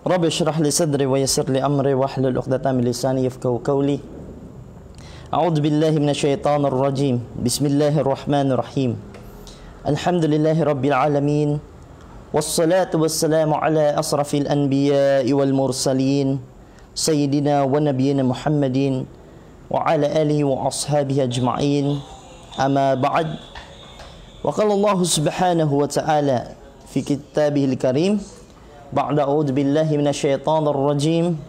رب اشرح لي صدري ويسر لي أمري واحلل عقدة من لساني يفقهوا قولي. أعوذ بالله من الشيطان الرجيم. بسم الله الرحمن الرحيم. الحمد لله رب العالمين، والصلاة والسلام على أشرف الأنبياء والمرسلين، سيدنا ونبينا محمد وعلى آله وأصحابه أجمعين. أما بعد، وقال الله سبحانه وتعالى في كتابه الكريم بعد أعوذ بالله من الشيطان الرجيم: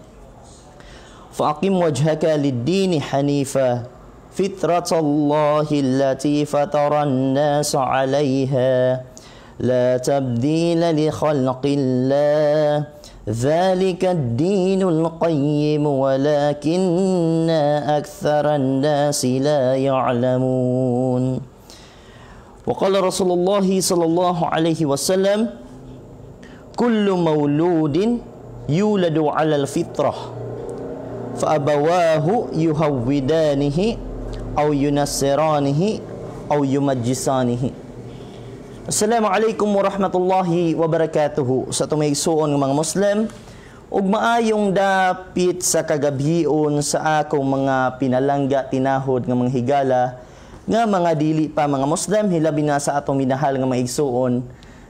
فأقم وجهك للدين حنيفا فطرة الله التي فطر الناس عليها لا تبديل لخلق الله ذلك الدين القيم ولكن أكثر الناس لا يعلمون. وقال رسول الله صلى الله عليه وسلم: كل مولود يولد على الفطرة فأبواه يهودانه أو ينصرانه أو يمجسانه. Assalamualaikum warahmatullahi wabarakatuh sa atong igsuon nga mga Muslim ug maayong dapit sa kagabhion sa akong mga pinalangga tinahod nga mga higala nga mga dili pa mga Muslim, hilabi na sa atong minahal nga mga igsuon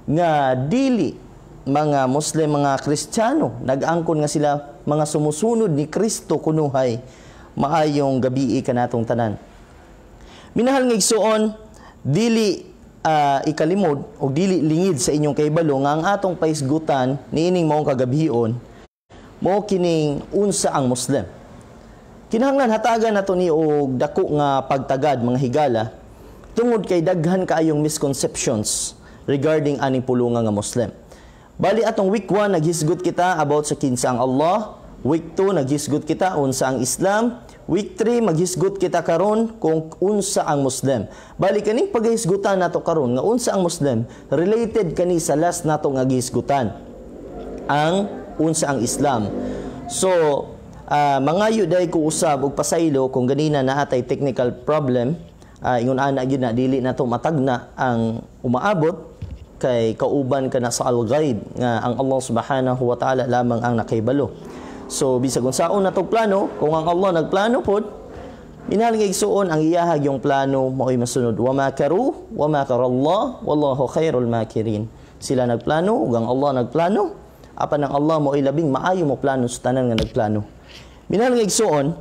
nga dili mga Muslim, mga Kristiyano, nag-angkon nga sila mga sumusunod ni Kristo kunuhay. Maayong gabii kanatong tanan. Minahal nga igsuon, dili ikalimod o dili lingid sa inyong kahibalo nga ang atong pahisgutan niining maong kagabhion mao kining unsa ang Muslim. Kinahanglan hatagan nato ni og dako nga pagtagad, mga higala, tungod kay daghan kaayong misconceptions regarding aning pulunga nga Muslim. Bali atong week 1 naghisgot kita about sa kinsa ang Allah, week 2 naghisgot kita unsa ang Islam, week 3 maghisgot kita karon kung unsa ang Muslim. Bali kaning paghisgutan nato karon nga unsa ang Muslim, related kani sa last nato nga gihisgutan, ang unsa ang Islam. So mangayo day ko usab og pasaylo kung ganina naa tay technical problem, ingon ana gyud na dili nato matagna ang umaabot kay kauban ka na sa al-ghaib nga ang Allah subhanahu wa ta'ala lamang ang nakahibalo. So bisag unsaon natong plano, kung ang Allah nagplano pod, minahal nga igsuon, ang iyahag yung plano mao'y masunod. Wa makaru wa makara Allah wallahu khairul makirin. Sila nagplano ug ang Allah nagplano, apan ang Allah mao'y labing maayo mo plano sa tanan nga nagplano. Minahal nga igsuon,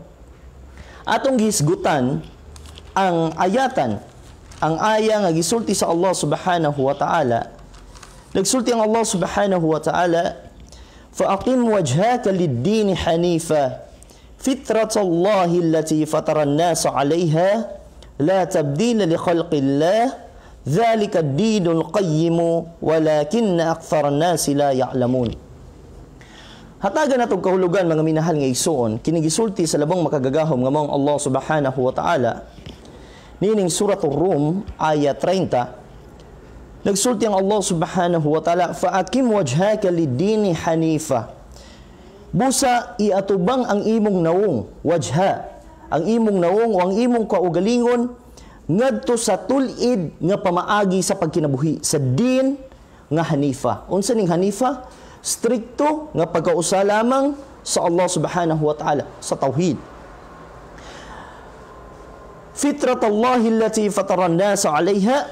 atong gihisgutan ang ayatan, ang aya nga gisulti sa Allah subhanahu wa ta'ala. Nagsulti ang Allah subhanahu wa ta'ala: فَأَقِمْ وَجْهَكَ لِلدِّينِ حَنِيفًا فِطْرَةَ اللَّهِ الَّتِي فَطَرَ النَّاسَ عَلَيْهَا لَا تَبْدِيلَ لِخَلْقِ اللَّهِ ذَلِكَ الدِّينُ الْقَيِّمُ وَلَكِنَّ أَكْثَرَ النَّاسِ لَا يَعْلَمُونَ. Hatagan natong kahulugan, mga minahal nga igsuon, kini gisulti sa labong makagagahom nga maong Allah subhanahu wa ta'ala. Nining Surat Ar-Rum ayat 30, nagsulti ang Allah subhanahu wa ta'ala: فَأَقِمْ وَجْهَكَ لِلدِّينِ حَنِيفًا. Busa iatubang ang imong nawong, wajha, ang imong nawong o ang imong kaugalingon ngadto sa tul-id nga pamaagi sa pagkinabuhi, sa din nga hanifa. Unsa ning hanifa? Strikto nga pagkausa lamang sa Allah subhanahu wa ta'ala, sa tauhid. Fitrat Allah allati fatara an-nasa 'alayha.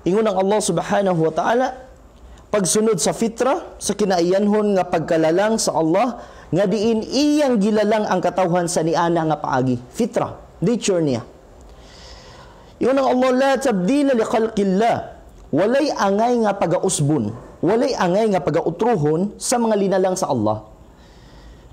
Ingon ang Allah subhanahu wa ta'ala, pagsunod sa fitra, sa kinaiyanhon nga pagkalalang sa Allah, nga diin iyang gilalang ang katawhan sa niana nga paagi. Fitra, nature niya. Ingon ang Allah, la tabdila li khalqillah. Walay angay nga pagausbon, walay angay nga pagautruhon sa mga linalang sa Allah.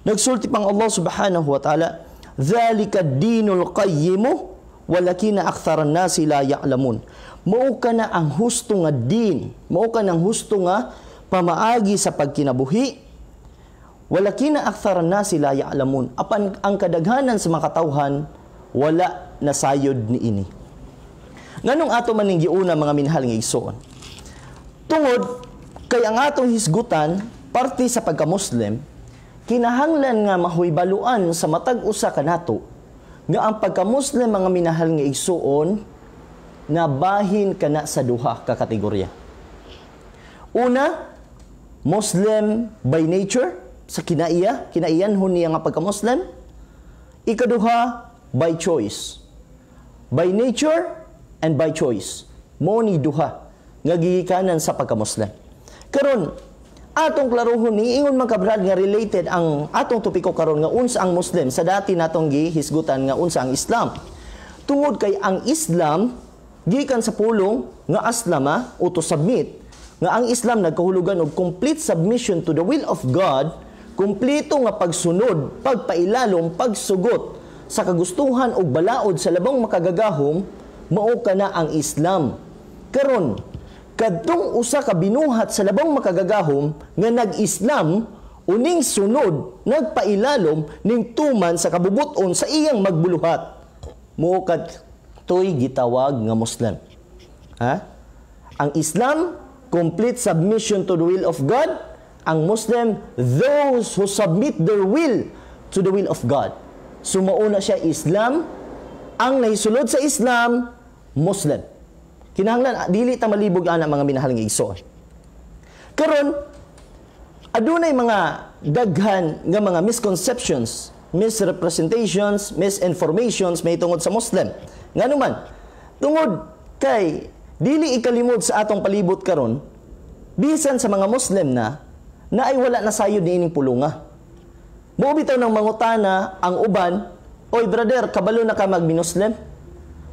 Nagsulti pang Allah subhanahu wa ta'ala, dhalika ad-dinul qayyimu walakina akthara an-nasi la ya'lamun. Mao ka na ang husto nga din, mao ka ang husto nga pamaagi sa pagkinabuhi, walakina akthara an-nasi la ya'lamun. Apan ang kadaghanan sa mga katawhan wala nasayod niini. Nganong ato man ning giuna, mga minahal nga igsoon? Tungod kay ang atong hisgutan parte sa pagka-Muslim, kinahanglan nga mahuy-baluan sa matag usa kanato nga ang pagka-Muslim, mga minahal nga igsuon, nabahin kana sa duha ka kategorya. Una, Muslim by nature, sa kinaiya, kinaiyanhon niya nga pagka-Muslim. Ikaduha, by choice. By nature and by choice. Mo ni duha nga gigikanan sa pagka-Muslim. Karon, atong klarohon ni ingon man ka, Brad, nga related ang atong topiko karon nga unsa ang Muslim sa dati natong gihisgutan nga unsa ang Islam. Tungod kay ang Islam gikan sa pulong nga aslama o to submit, nga ang Islam nagkahulugan og complete submission to the will of God, kumpleto nga pagsunod, pagpailalom, pagsugot sa kagustuhan og balaod sa labong makagagahom, mao kana ang Islam. Karon, kadtong usa ka binuhat sa labong makagagahom nga nag-Islam uning sunod, nagpailalom ning tuman sa kabubuton sa iyang magbuluhat. Mao kadto'y gitawag nga Muslim. Ha? Ang Islam, complete submission to the will of God. Ang Muslim, those who submit their will to the will of God. So mauna siya Islam, ang nahisulod sa Islam, Muslim. Kinahanglan dili ta malibog ana, mga minahal nga igsoon. Karon, adunay mga daghan nga mga misconceptions, misrepresentations, misinformations may tungod sa Muslim. Ngano man, tungod kay dili ikalimod sa atong palibot karon, bisan sa mga Muslim na na ay wala na sayod niining pulunga. Mao bitaw nang mangutana ang uban, "Oy brother, kabalo na ka magminuslim?"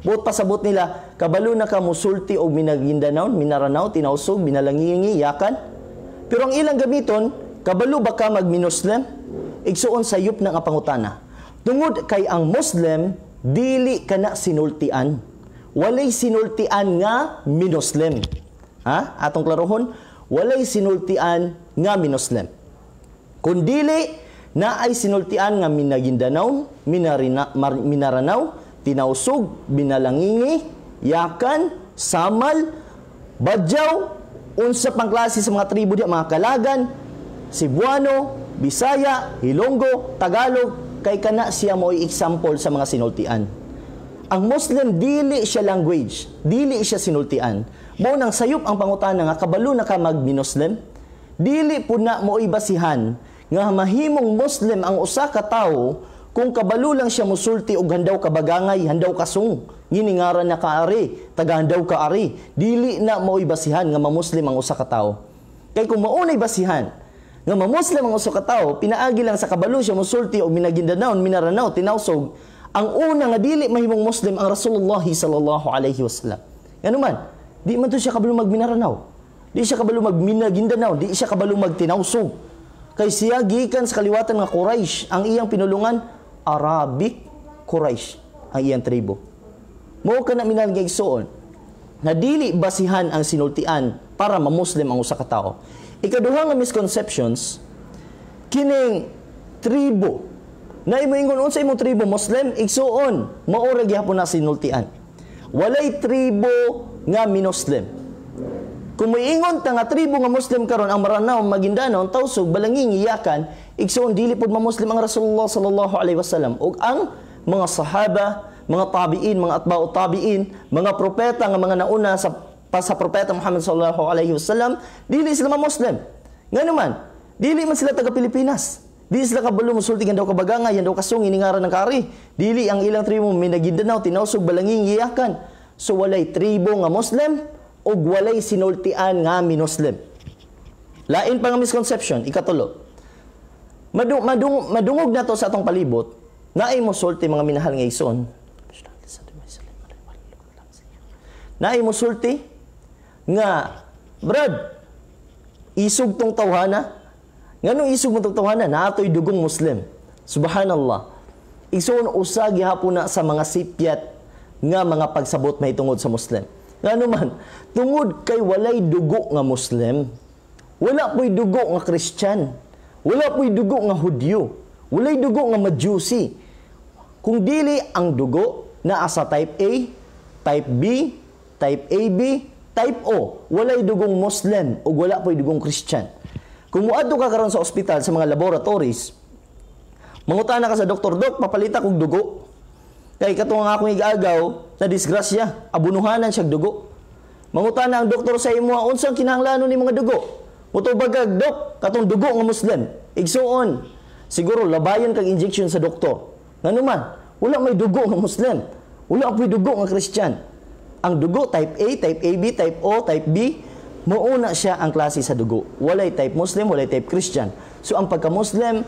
Buot pasabot nila, "Kabalo na ka musulti og Minagindanaon, Minaranaw, Tinausog, Binalangingi, Yakan?" Pero ang ilang gamiton, "Kabalo ba ka magminuslim?" Igsuon, sayop na nga pangutana. Tungod kay ang Muslim, dili ka na sinultian. Walay sinultian nga minuslim. Ha? Atong klarohon, walay sinultian nga minuslim. Kung dili, na ay sinultian nga Minagindanaw, Minaranaw, Tinausog, Binalangingi, Yakan, Samal, Badyaw, unsa pang klase sa mga tribo diya, mga Kalagan, Cebuano, Bisaya, Hilonggo, Tagalog, kay kana siya mo example sa mga sinultian. Ang Muslim, dili siya language, dili siya sinultian. Mao nang sayop ang pangutana nga "Kabalo na ka magminuslim?" Dili po na mo basihan nga mahimong Muslim ang usa ka tawo kung kabalo lang siya musulti og handaw kabagangay, handaw kasung, giningaran na kaari, taga handaw kaari. Dili na mo'y basihan nga mamuslim ang usa ka tawo. Kay kung maunay basihan nga mamuslim ang usa ka tawo, pinaagi lang sa kabalo siya musulti og Minagindanaon, Minaranaw, Tinawsog, ang una nga dili mahimong Muslim ang Rasulullah sallallahu alaihi wasallam. Ngano man, di man to siya kabalo magminaranaw. Di siya kabalo magminagindanao, di siya kabalo magtinawsog. Kay siya gikan sa kaliwatan nga Quraysh, ang iyang pinulungan Arabic Quraysh ang iyang tribo. Mao kana, minahal nga igsoon, na dili basihan ang sinultian para mamuslim ang usa ka tawo. Ikaduha nga misconceptions, kining tribo. Na imo ingon, "Unsa imong tribo, Muslim?" Igsuon, mao ra gihapon na sinultian. Walay tribo nga minuslim. Kung moingon ta nga tribo nga Muslim karon ang Maranao, Maguindanao, Tausug, Balanging, Yakan, igsuon, dili pud mamuslim ang Rasulullah sallallahu alaihi wasallam ug ang mga sahaba, mga tabiin, mga atba'u tabiin, mga propeta nga mga nauna sa pa sa propeta Muhammad sallallahu alaihi wasallam, dili sila mamuslim. Ngano man, dili man sila taga Pilipinas. Dili sila kabalo musulti handaw kabaganga, handaw kasung, iningaran ng kari. Dili ang ilang tribo Minagindanao, Tinausog, Balanging, Yakan. So walay tribo nga Muslim ug walay sinultian nga minuslim. Lain pa nga misconception, ikatulo. Madungog na to sa atong palibot, naay musulti, mga minahal nga igsoon. Naay musulti nga, "Brad, isog tong tawhana. Nganong isog mo tong tawhana? Naatoy dugong Muslim." Subhanallah. Igsoon, usa gihapon na sa mga sipyat nga mga pagsabot mahitungod sa Muslim. Ngano man, tungod kay walay dugo nga Muslim. Wala po'y dugo nga Christian. Wala po'y dugo nga Hudyo. Walay dugo nga Majusi. Kung dili ang dugo naa sa type A, type B, type AB, type O, walay dugong Muslim o wala po'y dugong Christian. Kung muadto ka karon sa ospital, sa mga laboratories, mangutana ka sa doktor, "Dok, papalita kog dugo. Kay katong nga akong igagaw na disgrasya, abunuhanan siya dugo." Mangutana ang doktor sa imo, "Unsang kinahanglanon ni mga dugo?" Mutubag kag, "Dok, katong dugo nga Muslim." Igsuon, siguro labayon kag injection sa doktor. Ngano man, wala may dugo nga Muslim. Wala may dugo nga Christian. Ang dugo type A, type AB, type O, type B, mauna siya ang klase sa dugo. Walay type Muslim, walay type Christian. So ang pagka-Muslim,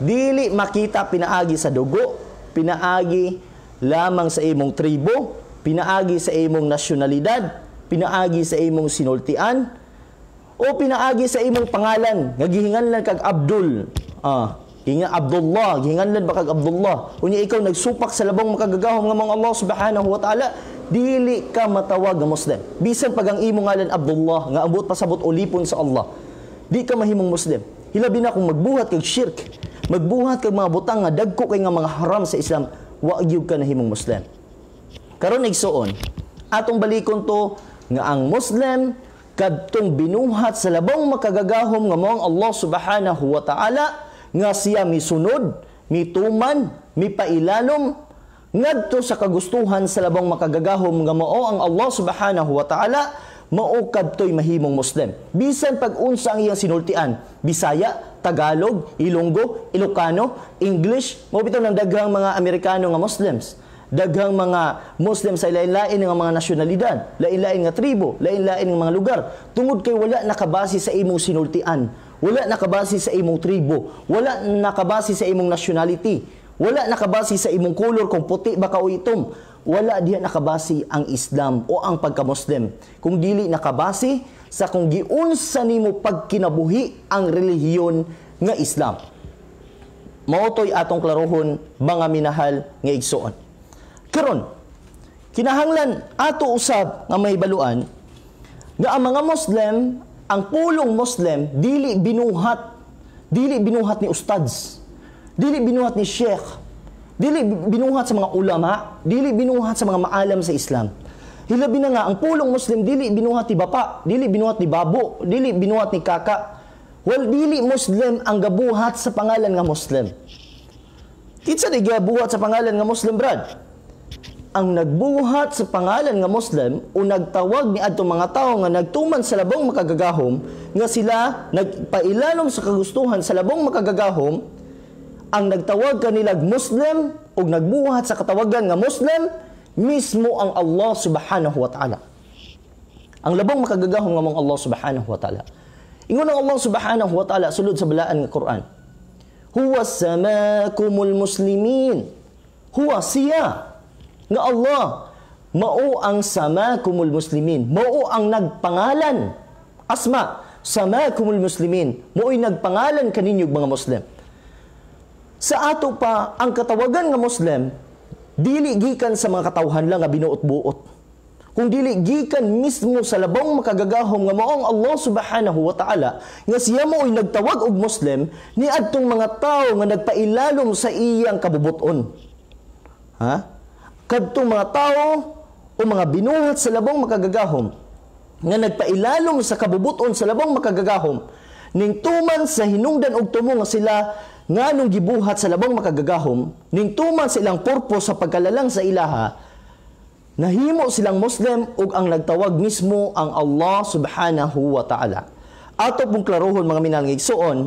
dili makita pinaagi sa dugo, pinaagi lamang sa imong tribo, pinaagi sa imong nasyonalidad, pinaagi sa imong sinultian, o pinaagi sa imong pangalan nga gihinganlan kag Abdul. Hinga Abdullah, gihinganlan ba kag Abdullah? Unya ikaw nagsupak sa labong makagagahom nga mga Allah subhanahu wa ta'ala, dili ka matawag nga Muslim. Bisan pag ang imong ngalan Abdullah nga ambot pasabot ulipon sa Allah, di ka mahimong Muslim. Hilabi na kung magbuhat kag shirk, magbuhat kag mga butang nga dagko kay nga mga haram sa Islam, wa gyud ka nahimong Muslim. Karon igsuon, atong balikon to nga ang Muslim kadtong binuhat sa labong makagagahom nga mao ang Allah subhanahu wa ta'ala, nga siya misunod, mituman, mipailalom ngadto sa kagustuhan sa labong makagagahom nga mao ang Allah subhanahu wa ta'ala, mao kadtoy mahimong Muslim. Bisan pag unsa ang iyang sinultian, Bisaya, Tagalog, Ilonggo, Ilocano, English, mao bitaw ng daghang mga Amerikano nga Muslims. Daghang mga Muslim sa lain-lain nga mga nasyonalidad, lain-lain nga tribo, lain-lain nga mga lugar. Tungod kay wala nakabase sa imong sinultian, wala nakabase sa imong tribo, wala nakabase sa imong nationality, wala nakabase sa imong kolor kung puti ba ka o itom. Wala diha nakabase ang Islam o ang pagka-Muslim. Kung dili nakabase sa kung giunsa nimo pagkinabuhi ang relihiyon nga Islam. Mao to'y atong klarohon, mga minahal nga igsuon. Karon, kinahanglan ato usab nga mahibaluan nga ang mga Muslim, ang pulong Muslim dili binuhat ni ustads, dili binuhat ni sheikh, dili binuhat sa mga ulama, dili binuhat sa mga maalam sa Islam. Hilabi na nga ang pulong Muslim dili binuhat ni bapa, dili binuhat ni babo, dili binuhat ni kaka. Well, dili Muslim ang gabuhat sa pangalan nga Muslim. Kinsa di gabuhat sa pangalan nga Muslim, brad? Ang nagbuhat sa pangalan nga Muslim o nagtawag ni adtong mga tawo nga nagtuman sa labong makagagahom, nga sila nagpailalom sa kagustuhan sa labong makagagahom, ang nagtawag kanilag Muslim o nagbuhat sa katawagan nga Muslim mismo ang Allah subhanahu wa ta'ala. Ang labong makagagahom nga mong Allah subhanahu wa ta'ala. Ingon ang Allah subhanahu wa ta'ala sulod sa balaan nga Quran. Huwa samakumul muslimin. Huwa siya nga Allah mao ang samakumul muslimin, mao ang nagpangalan, asma samakumul muslimin, mao'y nagpangalan kaninyo mga Muslim. Sa ato pa ang katawagan nga Muslim dili gikan sa mga katawhan lang nga binuot-buot, kung dili gikan mismo sa labong makagagahom nga mao ang Allah subhanahu wa ta'ala, nga siya mao'y nagtawag og Muslim ni adtong mga tawo nga nagpailalom sa iyang kabubuton. Ha? Kadtong mga tao o mga binuhat sa labong makagagahom nga nagpailalom sa kabubuton sa labong makagagahom, ning tuman sa hinungdan og tumo nga sila nga nung gibuhat sa labong makagagahom, ning tuman sa ilang purpose sa pagkalalang sa ilaha, nahimo silang Muslim ug ang nagtawag mismo ang Allah subhanahu wa ta'ala. Ato pong klarohon, mga minahal nga igsuon,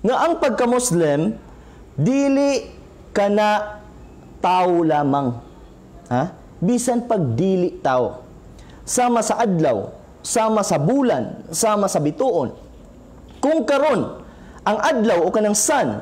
nga ang pagka-Muslim dili kana tao lamang. Ha? Bisan pagdili tao, sama sa adlaw, sama sa bulan, sama sa bituon. Kung karon ang adlaw o kanang sun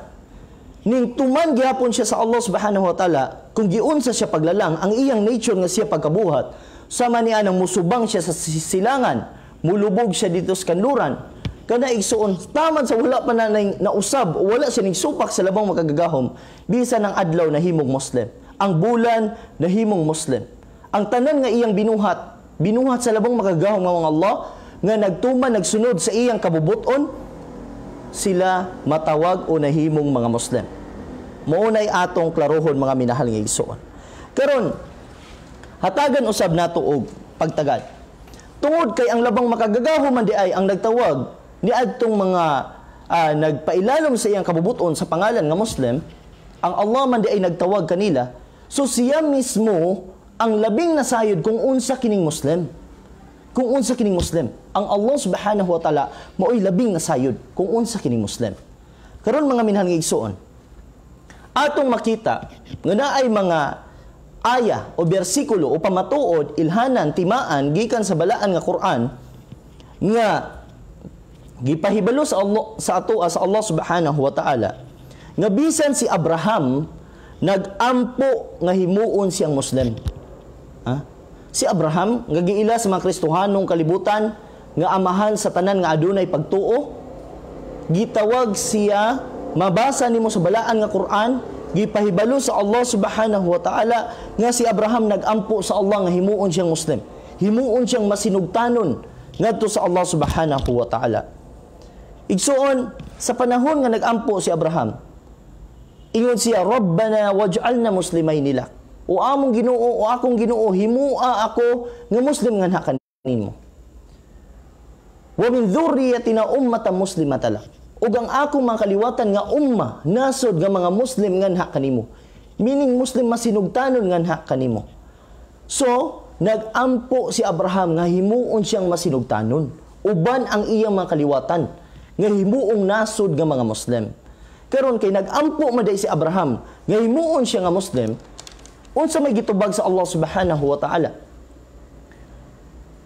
ning tuman gihapon siya sa Allah subhanahu wa ta'ala, kung giunsa siya paglalang ang iyang nature nga siya pagkabuhat, sama niya nang musubang siya sa silangan, mulubog siya dito sa kanluran, kana igsuon taman sa wala pa na nausab o wala siya ning supak sa labong makagagahom, bisan ang adlaw nahimong Muslim, ang bulan nahimong Muslim. Ang tanan nga iyang binuhat, binuhat sa labong makagagahom nga mga Allah nga nagtuman nagsunod sa iyang kabubuton, sila matawag o nahimong mga Muslim. Maunay atong klarohon, mga minahal nga igsoon. Karon, hatagan usab nato og pagtagad. Tungod kay ang labang makagagahom man di ay ang nagtawag ni adtong mga nagpailalom sa iyang kabubuton sa pangalan nga Muslim, ang Allah man di ay nagtawag kanila, so siya mismo ang labing nasayod kung unsa kining Muslim. kung unsa kining Muslim. Ang Allah subhanahu wa ta'ala mao'y labing nasayod kung unsa kining Muslim. Karon, mga minahal nga igsuon, atong makita nga naay mga aya o bersikulo o pamatuod, ilhanan, timaan gikan sa balaan nga Quran nga gipahibalo sa Allah sa ato sa Allah subhanahu wa ta'ala nga bisan si Abraham nagampo nga himuon siyang Muslim. Ha? Si Abraham nga giila sa mga Kristohanong kalibutan nga amahan sa tanan nga adunay pagtuo, gitawag siya, mabasa nimo sa balaan nga Quran, gipahibalo sa Allah subhanahu wa ta'ala nga si Abraham nagampo sa Allah nga himuon siyang Muslim, himuon siyang masinugtanon ngadto sa Allah subhanahu wa ta'ala. Igsuon, sa panahon nga nagampo si Abraham, ingon siya, "Rabbana waj'alna muslimaini lak." O among Ginoo, o akong Ginoo, himua ako nga Muslim nganha kanimo. "Wa min dhurriyyatina ummatan muslimatan lak." Ug ang akong mga kaliwatan nga umma, nasod nga mga Muslim nganha kanimo. Meaning Muslim masinugtanon nganha kanimo. So, nagampo si Abraham nga himuon siyang masinugtanon uban ang iyang mga kaliwatan nga himuong nasod nga mga Muslim. Karon, kay nagampo man si Abraham nga himuon siya nga Muslim, unsa may gitubag sa Allah subhanahu wa ta'ala?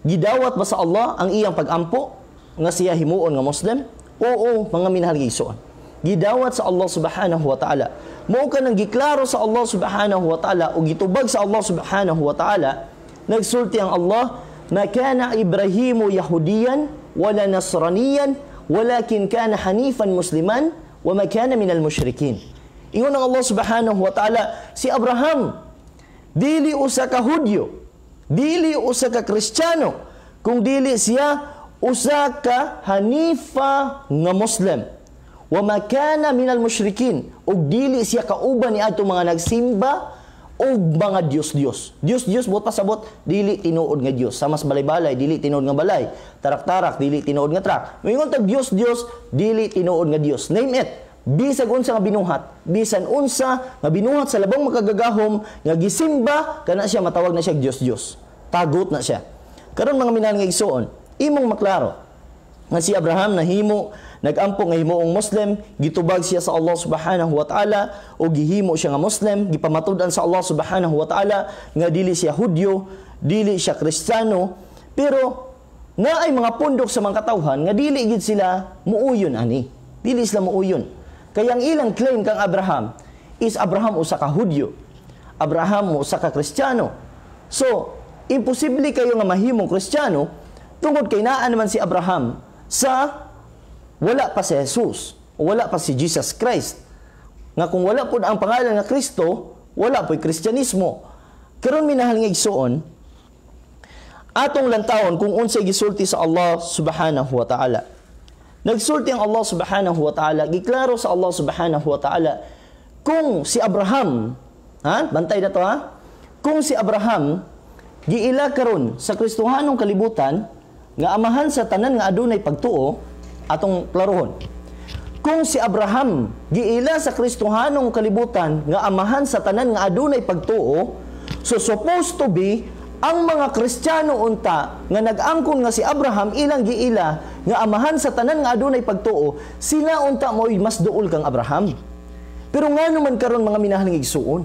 Gidawat ba sa Allah ang iyang pagampo nga siya himuon nga Muslim? Oo, mga minahal nga igsoon. Gidawat sa Allah subhanahu wa ta'ala. Mao kanang giklaro sa Allah subhanahu wa ta'ala o gitubag sa Allah subhanahu wa ta'ala, nagsulti ang Allah, "Ma kana Ibrahimu Yahudiyan wala Nasraniyan, walakin kana hanifan musliman wa ma kana minal musyrikin." Ingon ang Allah subhanahu wa ta'ala, si Abraham dili usa ka Hudyo, dili usa ka Kristiyano, kung dili siya usa ka hanifa nga Muslim. Wa ma kana minal musyrikin, ug dili siya kauban ni adto mga nagsimba og mga Diyos-Diyos. Diyos-Diyos, buot pasabot, dili tinuod nga Diyos. Sama sa balay-balay, dili tinuod nga balay. Tarak-tarak, dili tinuod nga truck. Moingon tag Diyos-Diyos, dili tinuod nga Diyos. Name it. Bisag unsa nga binuhat, bisan unsa nga binuhat sa labong makagagahom nga gisimba, kana siya matawag na siya Diyos-Diyos. Tagot na siya. Karon, mga minahal nga igsuon, imong maklaro nga si Abraham nahimo, nagampo nga himuong Muslim, gitubag siya sa Allah subhanahu wa ta'ala o gihimo siya nga Muslim, gipamatud-an sa Allah subhanahu wa ta'ala nga dili siya Hudyo, dili siya Kristiyano, pero naay mga pundok sa mga katawhan nga dili gid sila muuyon ani. Dili sila muuyon. Kaya ang ilang claim kang Abraham is Abraham usa ka Hudyo. Abraham usa ka Kristiyano. So, imposible kayo nga mahimong Kristiyano tungod kay naa naman si Abraham sa wala pa si Jesus, wala pa si Jesus Christ. Nga kung wala po ang pangalan nga Kristo, wala po'y Kristyanismo. Karon, minahal nga igsuon, atong lantawon kung unsay gisulti sa Allah subhanahu wa ta'ala. Nagsulti ang Allah subhanahu wa ta'ala, giklaro sa Allah subhanahu wa ta'ala, kung si Abraham, ha? Bantay na to, ha? Kung si Abraham giila karon sa Kristohanong kalibutan nga amahan sa tanan nga adunay pagtuo, atong klarohon. Kung si Abraham giila sa Kristohanong kalibutan nga amahan sa tanan nga adunay pagtuo, so supposed to be ang mga Kristiyano unta nga nag-angkon nga si Abraham ilang giila nga amahan sa tanan nga adunay pagtuo, sila unta mo'y mas duol kang Abraham. Pero ngano man karon, mga minahal nga igsuon,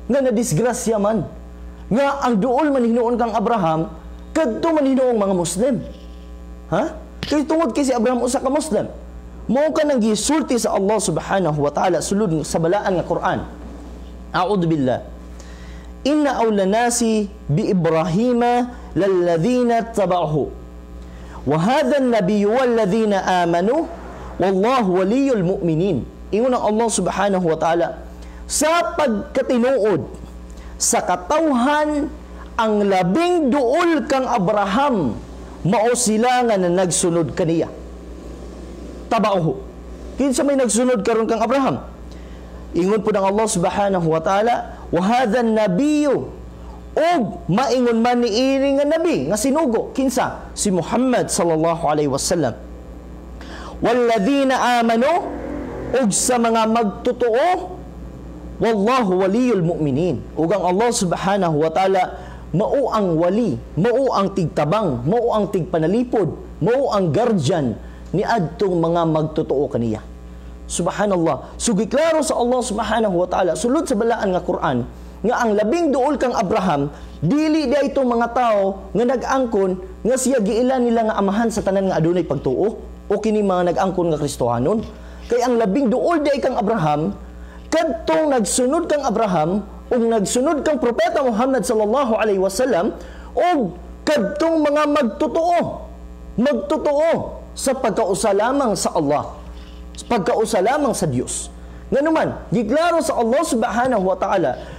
nga nadisgrasya man nga ang duol man hinuon kang Abraham kadto man hinuong mga Muslim? Ha? Kay tungod kay si Abraham usa ka Muslim. Mao kanang gisulti sa Allah subhanahu wa ta'ala sulod sa balaan nga Quran. A'udhu billah. "Inna awla nasi bi Ibrahima lalladhina taba'uhu. Wa hadha an-nabiyyu walladhina amanu wallahu waliyul mu'minin." Ingon ang Allah subhanahu wa ta'ala, sa pagkatinuod sa katawhan, ang labing duol kang Abraham mao sila nga na nagsunod kaniya. Taba'uhu. Kinsa may nagsunod karon kang Abraham? Ingon po ng Allah subhanahu wa ta'ala, "Wa hadha an-nabiyyu," ug maingon man ni ini nga nabi nga sinugo, kinsa? Si Muhammad sallallahu alaihi wasallam. "Walladhina amanu," ug sa mga magtotoo, "wallahu waliyul mu'minin," ug ang Allah subhanahu wa ta'ala mao ang wali, mao ang tigtabang, mao ang tigpanalipod, mao ang guardian ni adtong mga magtotoo kaniya. Subhanallah. So giklaro sa Allah subhanahu wa ta'ala sulod sa balaan nga Quran nga ang labing duol kang Abraham dili di itong mga tao nga nag-angkon nga siya giila nila nga amahan sa tanan nga adunay pagtuo o kini mga nag-angkon nga Kristohanon. Kay ang labing duol di kang Abraham kadtong nagsunod kang Abraham ug nagsunod kang propeta Muhammad sallallahu alaihi wasallam ug kadtong mga magtotoo, magtotoo sa pagkausa lamang sa Allah, pagkausa lamang sa Dios. Nganuman, giklaro sa Allah subhanahu wa ta'ala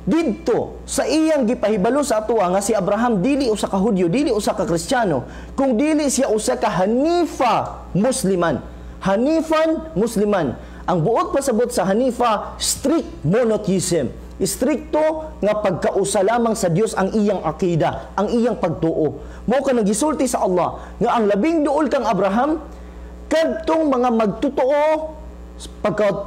didto sa iyang gipahibalo sa atoa nga si Abraham dili usa ka Hudyo, dili usa ka Kristiyano, kung dili siya usa ka Hanifa Musliman. Hanifan Musliman. Ang buot pasabot sa Hanifa, strict monotheism. Istrikto nga pagkausa lamang sa Dios ang iyang akida, ang iyang pagtuo. Mao ka nagisulti sa Allah nga ang labing duol kang Abraham kadtong mga magtotoo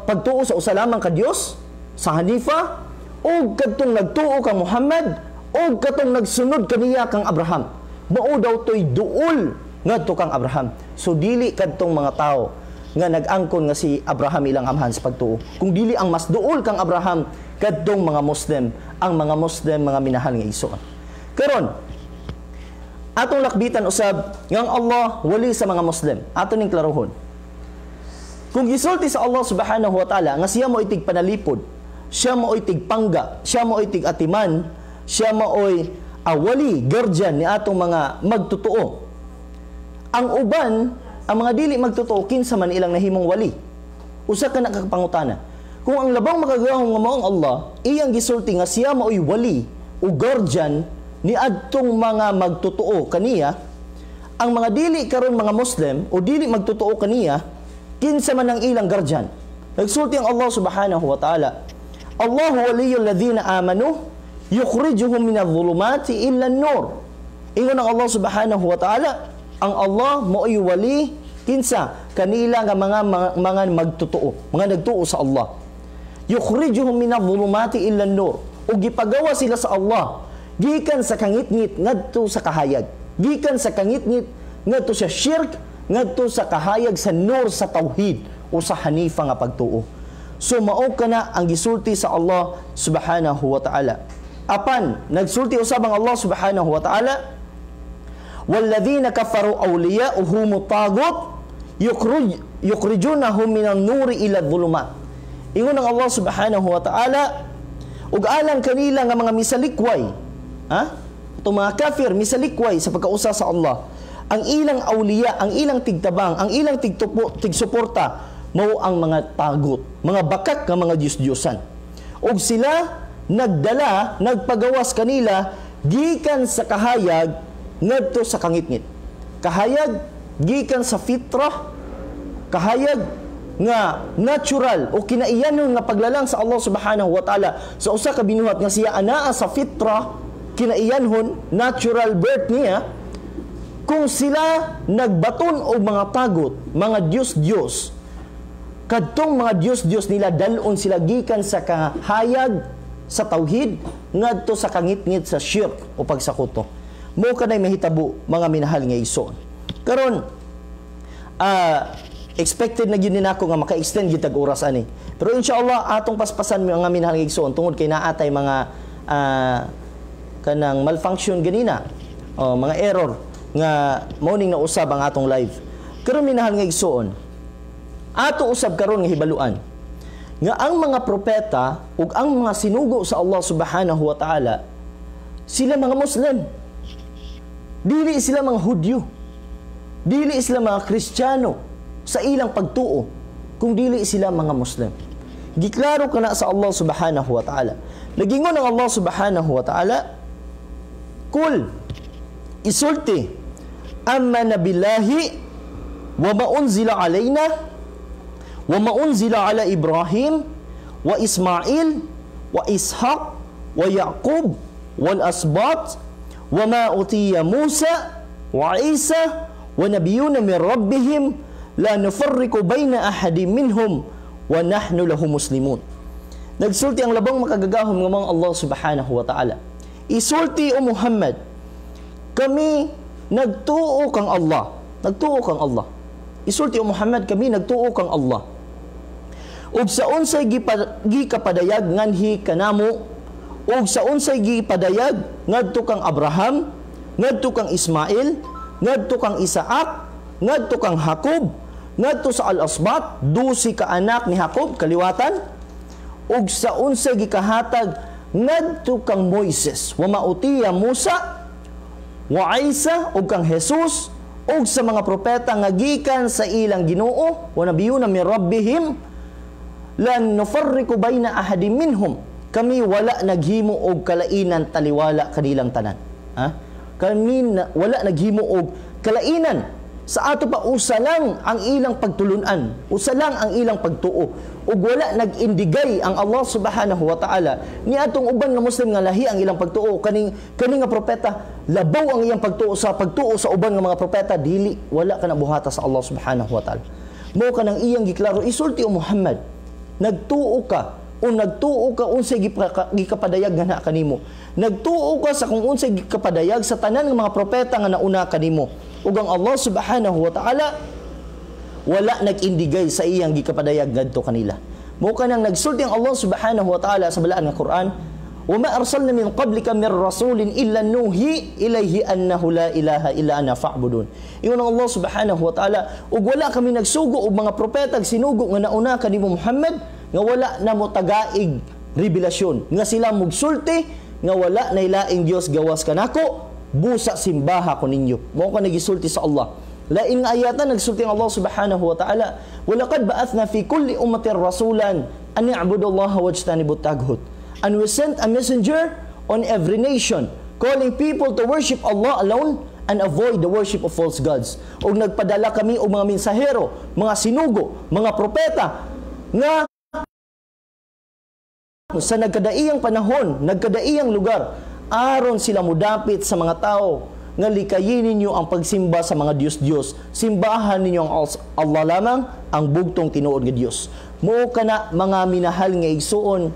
pagtuo sa usa lamang ka Dios sa Hanifa, og kadtong nagtuo kang Muhammad, og kadtong nagsunod kaniya kang Abraham. Mao daw toy duol ngadto kang Abraham. So dili kadtong mga tao nga nag-angkon nga si Abraham ilang amahan sa pagtuo, kung dili ang mas duol kang Abraham kadtong mga Muslim, ang mga Muslim, mga minahal nga igsoon. Karon atong lakbitan usab nga ang Allah wali sa mga Muslim. Ato ning klarohon. Kung gisulti sa Allah subhanahu wa ta'ala nga siya mo itig panalipod, siya mao'y tigpangga, siya mao'y tig-atiman, siya mao'y awali, guardian ni atong mga magtotoo. Ang uban, ang mga dili magtotoo, kinsa man ilang nahimong wali? Usa ka nakakapangutana. Kung ang labang makagagahom nga mao ang Allah, iyang gisulti nga siya mao'y wali o guardian ni adtong mga magtotoo kaniya, ang mga dili karon mga Muslim o dili magtotoo kaniya, kinsa man ang ilang guardian? Nagsulti ang Allah subhanahu wa ta'ala, Allahu waliyul ladzina amanu yukhrijuhum minadh dhulumati ila an-nur. Ingon ang Allah subhanahu wa ta'ala, ang Allah mao'y wali kinsa kanila nga mga magtotoo, mga nagtuo sa Allah. Yukhrijuhum minadh dhulumati ila an-nur. Ug gipagawa sila sa Allah gikan sa kangitngit ngadto sa kahayag. Gikan sa kangitngit ngadto sa shirk, ngadto sa kahayag sa nur sa tauhid o sa hanifa nga pagtuo. So mao kana ang gisulti sa Allah subhanahu wa ta'ala. Apan nagsulti usab ang Allah subhanahu wa ta'ala, walladhina kafaru awliya'uhum tagut yukhrijunahum minan nuri ila dhulumat. Ingon ang Allah subhanahu wa ta'ala, ug alang kanila nga mga misalikway, ha? Itong mga kafir misalikway sa pagkausa sa Allah, ang ilang awliya, ang ilang tigtabang, ang ilang tigsuporta mao ang mga tagot, mga bakak nga mga Diyos-Diyosan. Og sila nagdala, nagpagawas kanila gikan sa kahayag ngadto sa kangitngit. Kahayag gikan sa fitrah, kahayag nga natural o kinaiyanon nga paglalang sa Allah subhanahu wa ta'ala sa usa ka binuhat nga siya anaa sa fitrah, kinaiyanhon, natural birth niya. Kung sila nagbaton og mga tagot, mga Diyos-Diyos, kadtong mga Diyos-Diyos nila dalon sila gikan sa kahayag sa tauhid ngadto sa kangitngit sa shirk o pagsakuto. Mao kanay mahitabo, mga minahal nga igsoon. Karon expected na gyud ni nako nga maka-extend gyud tag oras ani. Pero inshallah atong paspasan, mga minahal nga igsoon, tungod kay naatay mga kanang malfunction ganina o mga error nga mao ning nausab ang atong live. Karon, minahal nga igsoon, ato usab karon nga hibaluan nga ang mga propeta ug ang mga sinugo sa Allah subhanahu wa ta'ala, sila mga Muslim. Dili sila mga Hudyo. Dili sila mga Kristiyano sa ilang pagtuo, kung dili sila mga Muslim. Giklaro kana sa Allah subhanahu wa ta'ala. Nagingon ang Allah subhanahu wa ta'ala, Kul, isulti, amana billahi wa ma unzila alayna wa ma unzila ala Ibrahim wa Ismail wa Ishaq wa Yaqub wal asbat wa ma utiya Musa wa Isa wa nabiyuna min rabbihim la nufarriqu baina ahadin minhum wa nahnu lahu muslimun. Nagsulti ang labang makagagahom nga mga Allah subhanahu wa ta'ala. Isulti o Muhammad, kami nagtuo kang Allah. Nagtuo kang Allah. Isulti o Muhammad, kami nagtuo kang Allah. Ug sa unsay gikapadayag nganhi kanamo, ug sa unsay gipadayag ngadto kang Abraham, ngadto kang Ismail, ngadto kang Isaac, ngadto kang Jacob, ngadto sa Al-Asbat, 12 ka anak ni Jacob kaliwatan, ug sa unsay gikahatag ngadto kang Moises, wa mautiya Musa wa Isa ug kang Jesus, ug sa mga propeta nga gikan sa ilang Ginoo, wa nabiyuna min rabbihim lan nufarriqu baina ahadin minhum. Kami wala naghimo og kalainan taliwala kanilang tanan. Ha? Kami na, wala naghimo og kalainan. Sa ato pa, usa lang ang ilang pagtulunan, usa lang ang ilang pagtuo, ug wala nag-indigay ang Allah subhanahu wa ta'ala ni atong uban nga Muslim nga lahi ang ilang pagtuo kaning kani nga propeta, labaw ang iyang pagtuo sa uban nga mga propeta, dili, wala ka nabuhata sa Allah subhanahu wa ta'ala. Mao kanang iyang giklaro, isulti o Muhammad, nagtuo ka o nagtuo ka unsay gikapadayag nga naa kanimo. Nagtuo ka sa kung unsay gikapadayag sa tanan nga mga propeta nga nauna kanimo. Ug ang Allah subhanahu wa ta'ala wala nag-indigay sa iyang gikapadayag ngadto kanila. Mao kanang nagsulti ang Allah subhanahu wa ta'ala sa balaan nga Quran, "Wa ma arsalna min qablika min rasulin illa nuhi ilayhi annahu la ilaha illa ana fa'budun." Ingon ang Allah subhanahu wa ta'ala, ug wala kami nagsugo og mga propeta sinugo nga nauna kanimo Muhammad nga wala na mo tagaig revelasyon, nga sila mugsulti nga wala na ilaing Dios gawas kanako, busa simbaha ko ninyo. Mao ka nagisulti sa Allah. Lain nga ayata nagsulti ang Allah subhanahu wa ta'ala, "Walaqad ba'athna fi kulli ummatin rasulan an i'budu Allaha wajtanibut taghut." And we sent a messenger on every nation, calling people to worship Allah alone and avoid the worship of false gods. Og nagpadala kami og mga mensahero, mga sinugo, mga propeta nga sa nagkadaiyang panahon, nagkadaiyang lugar, aron sila mudapit sa mga tao nga likayin ninyo ang pagsimba sa mga Diyos-Diyos. Simbahan ninyo ang Allah lamang, ang bugtong tinuod nga Diyos. Mao kana mga minahal nga igsuon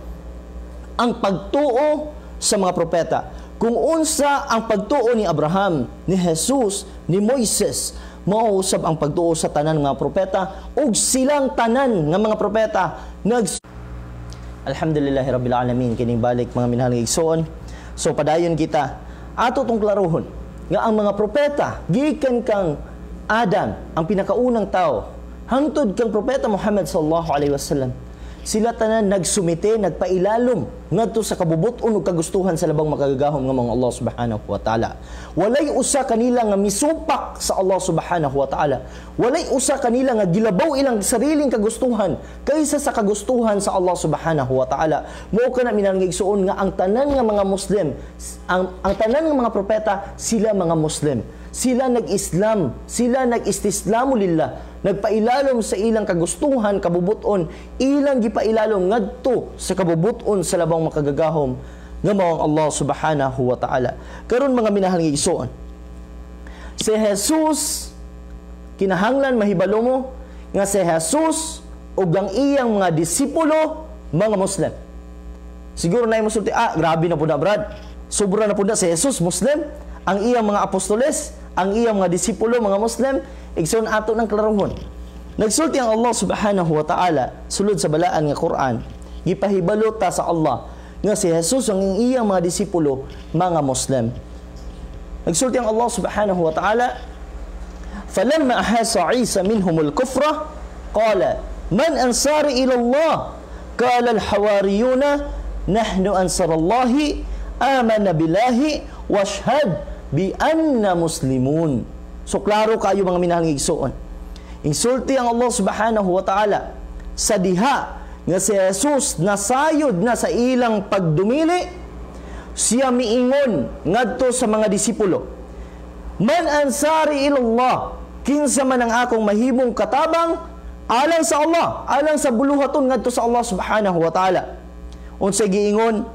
ang pagtuo sa mga propeta. Kung unsa ang pagtuo ni Abraham, ni Jesus, ni Moises, mao usab ang pagtuo sa tanan nga propeta, ug silang tanan nga mga propeta nag Alhamdulillahi rabbil alamin. Kining balik mga minahal nga igsoon. So padayon kita ato tong klarohon nga ang mga propeta gikan kang Adam, ang pinakaunang tao, hangtod kang propeta Muhammad sallallahu alaihi wasallam, sila tanan nagsumite, nagpailalom ngadto sa kabubut-on ug kagustuhan sa labang makagagahom nga mga Allah subhanahu wa ta'ala. Walay usa kanila nga misupak sa Allah subhanahu wa ta'ala. Walay usa kanila nga gilabaw ilang sariling kagustuhan kaysa sa kagustuhan sa Allah subhanahu wa ta'ala. Mao kana minangigsuon nga ang tanan nga mga Muslim, ang tanan nga mga propeta, sila mga Muslim. Sila nag-Islam, sila nag-istislamu lillah, nagpailalom sa ilang kagustuhan, kabubuton, ilang gipailalom ngadto sa kabubuton sa labang makagagahom nga mao ang Allah subhanahu wa ta'ala. Karon mga minahal nga igsoon, si Jesus, kinahanglan mahibalo mo nga si Jesus ug ang iyang mga disipulo mga Muslim. Siguro na mo sulti, grabe na pud na brad. Sobra na pud na si Jesus Muslim, ang iyang mga apostoles, ang iyang mga disipulo mga Muslim. Igsoon, ato ng klarohon. Nagsulti ang Allah subhanahu wa ta'ala sulod sa balaan nga Quran, gipahibalo ta sa Allah nga si Jesus ang iyang mga disipulo mga Muslim. Nagsulti ang Allah subhanahu wa ta'ala, "Falamma ahasa Isa minhumul kufra qala man ansari ila Allah qala al-hawariyuna nahnu ansarallahi amana billahi washhad bi anna muslimun." So klaro kayo mga minahal nga igsoon. Insulti ang Allah subhanahu wa ta'ala sa diha nga si Jesus nasayod na sa ilang pagdumili, siya miingon ngadto sa mga disipulo, "Man ansari ilallah, kinsa man ang akong mahimong katabang alang sa Allah, alang sa buluhaton ngadto sa Allah subhanahu wa ta'ala." Unsay giingon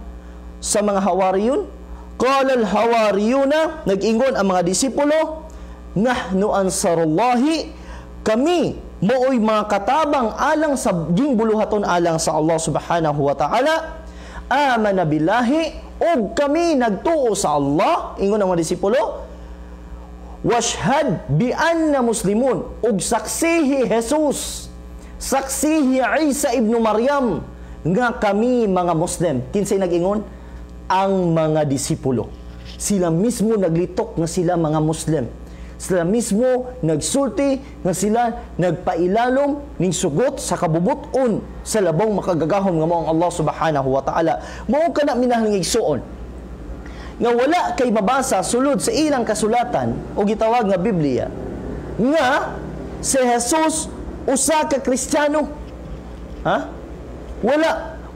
sa mga hawariyun? Qala al-hawariyuna, nag-ingon ang mga disipulo, "Nahnu ansarullahi, kami mooy mga katabang alang sa ging buluhaton alang sa Allah subhanahu wa ta'ala, amana billahi Ug kami nagtuo sa Allah, ingon ang mga disipulo, washhad bi anna muslimun, ug saksihi Jesus, saksihi Isa ibn Maryam nga kami mga Muslim. Kinsay nag-ingon? Ang mga disipulo. Sila mismo naglitok nga sila mga Muslim. Sila mismo nagsulti nga sila nagpailalom ning sugot sa kabubuton sa labong makagagahom nga mao ang Allah subhanahu wa ta'ala. Mao kana, minahal nga igsuon, nga wala kay mabasa sulod sa ilang kasulatan o gitawag nga Biblia nga si Jesus usa ka Kristiyano. Ha?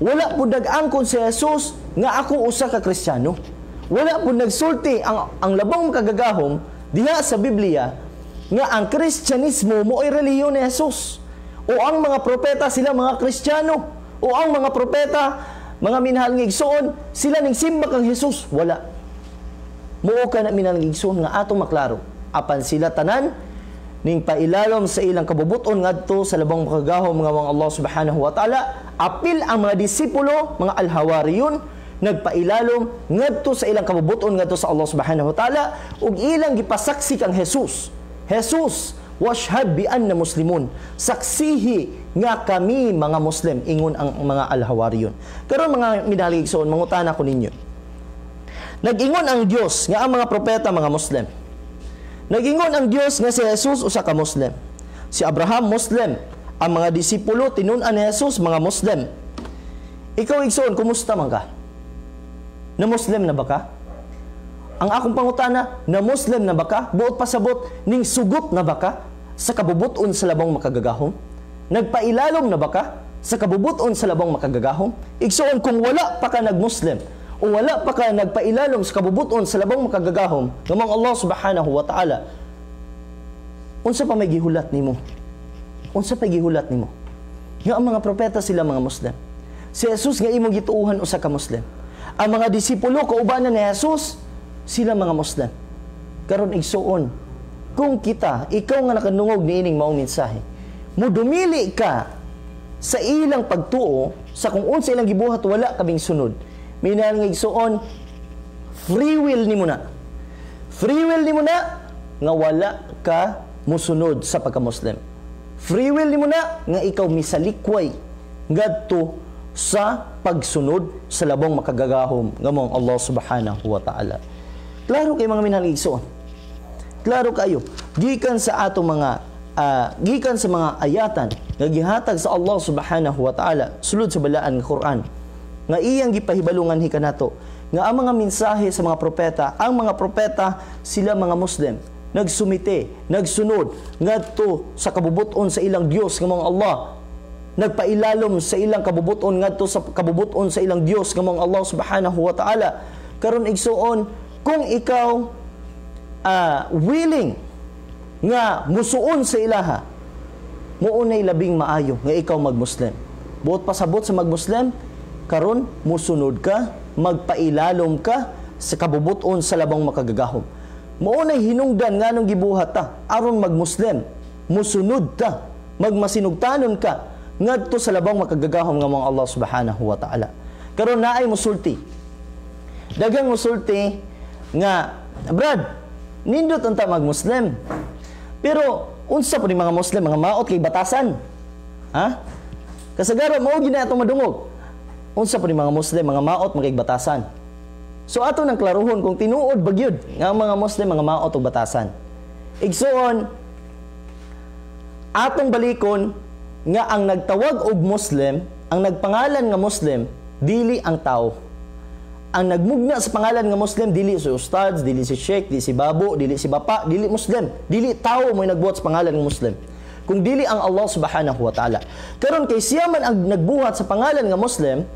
Wala pud nag-angkon si Jesus nga ako usa ka Kristiyano. Wala pud nagsulti ang labong makagagahom diha sa Biblia nga ang Kristyanismo mo ay relihiyon ni Jesus, o ang mga propeta sila mga Kristiyano, o ang mga propeta, mga minahal nga igsoon, sila ning simba kang Jesus. Wala. Muo ka na, minahal nga igsoon, nga atong maklaro, apan sila tanan ning pailalom sa ilang kabubuton ngadto sa labong makagagahom nga mga Allah subhanahu wa ta'ala. Apil ang mga disipulo, mga alhawariyun, nagpailalom ngadto sa ilang kabubuton ngadto sa Allah subhanahu wa ta'ala ug ilang gipasaksi kang Jesus. Jesus, washhad bi anna muslimun, saksihi nga kami mga Muslim, ingon ang mga alhawariyun. Karon, mga minahal nga igsoon, mangutana ko ninyo. Nag-ingon ang Dios nga ang mga propeta mga Muslim. Nag-ingon ang Dios nga si Jesus usa ka Muslim. Si Abraham, Muslim. Ang mga disipulo, tinun-an ni Jesus, mga Muslim. Ikaw, igsoon, kumusta man ka? Na Muslim na ba ka? Ang akong pangutana, na Muslim na ba ka? Buot pasabot, ning sugot na ba ka sa kabubuton sa labong makagagahom? Nagpailalom na ba ka sa kabubuton sa labong makagagahom? Igsoon, kung wala pa ka nag-Muslim o wala pa ka nagpailalom sa kabubuton sa labong makagagahom nga Allah subhanahu wa ta'ala, unsa pa may gihulat nimo? Unsa pa gihulat nimo? Nga ang mga propeta sila mga Muslim. Si Jesus nga imong gituuhan usa ka Muslim. Ang mga disipulo kaubanan ni Jesus, sila mga Muslim. Karon, igsuon, kung kita, ikaw nga nakadungog niining maong mensahe, mudumili ka sa ilang pagtuo, sa kung unsa ilang gibuhat, wala kaming sunod. Minahal nga igsuon, free will nimo na. Free will nimo na nga wala ka musunod sa pagka-Muslim. Free will nimo na nga ikaw misalikway ngadto sa pagsunod sa labong makagagahom nga mao ang Allah subhanahu wa ta'ala. Klaro kay, mga minahal nga igsuon. Klaro kayo gikan sa mga ayatan nga gihatag sa Allah subhanahu wa ta'ala sulod sa balaan nga Quran nga iyang gipahibalungan hi kanato nga ang mga mensahe sa mga propeta, ang mga propeta sila mga Muslim, nagsumite, nagsunod ngadto sa kabubuton sa ilang Dios nga mao ang Allah, nagpailalom sa ilang kabubuton ngadto sa kabubuton sa ilang Dios nga mao ang Allah subhanahu wa ta'ala. Karon, igsuon, kung ikaw willing nga musuon sa ilaha, muunay labing maayo nga ikaw magmuslim. Buot pasabot sa magmuslim, karon musunod ka, magpailalom ka sa kabubuton sa labong makagagahom. Mao hinungdan nganong gibuhat ta aron magmuslim, musunod ta, magmasinugtanon ka ngadto sa labong makagagahom nga mao ang Allah subhanahu wa ta'ala. Karon naay musulti. Daghang musulti nga, "Brad, nindot unta magmuslim. Pero unsa po ni mga Muslim, mga maot kay batasan?" Ha? Kasagaran mao gyud na atong madungog. "Unsa po ni mga Muslim, mga maot man kay batasan?" So ato nang klaruhon kung tinuod ba gyud nga ang mga Muslim mga maot og batasan. Igsuon, atong balikon nga ang nagtawag og Muslim, ang nagpangalan nga Muslim, dili ang tao. Ang nagmugna sa pangalan nga Muslim, dili si ustads, dili si sheikh, dili si babo, dili si bapa, dili Muslim, dili tao mo nagbuhat sa pangalan nga Muslim, kung dili ang Allah subhanahu wa ta'ala. Karon kay siya man ang nagbuhat sa pangalan nga Muslim,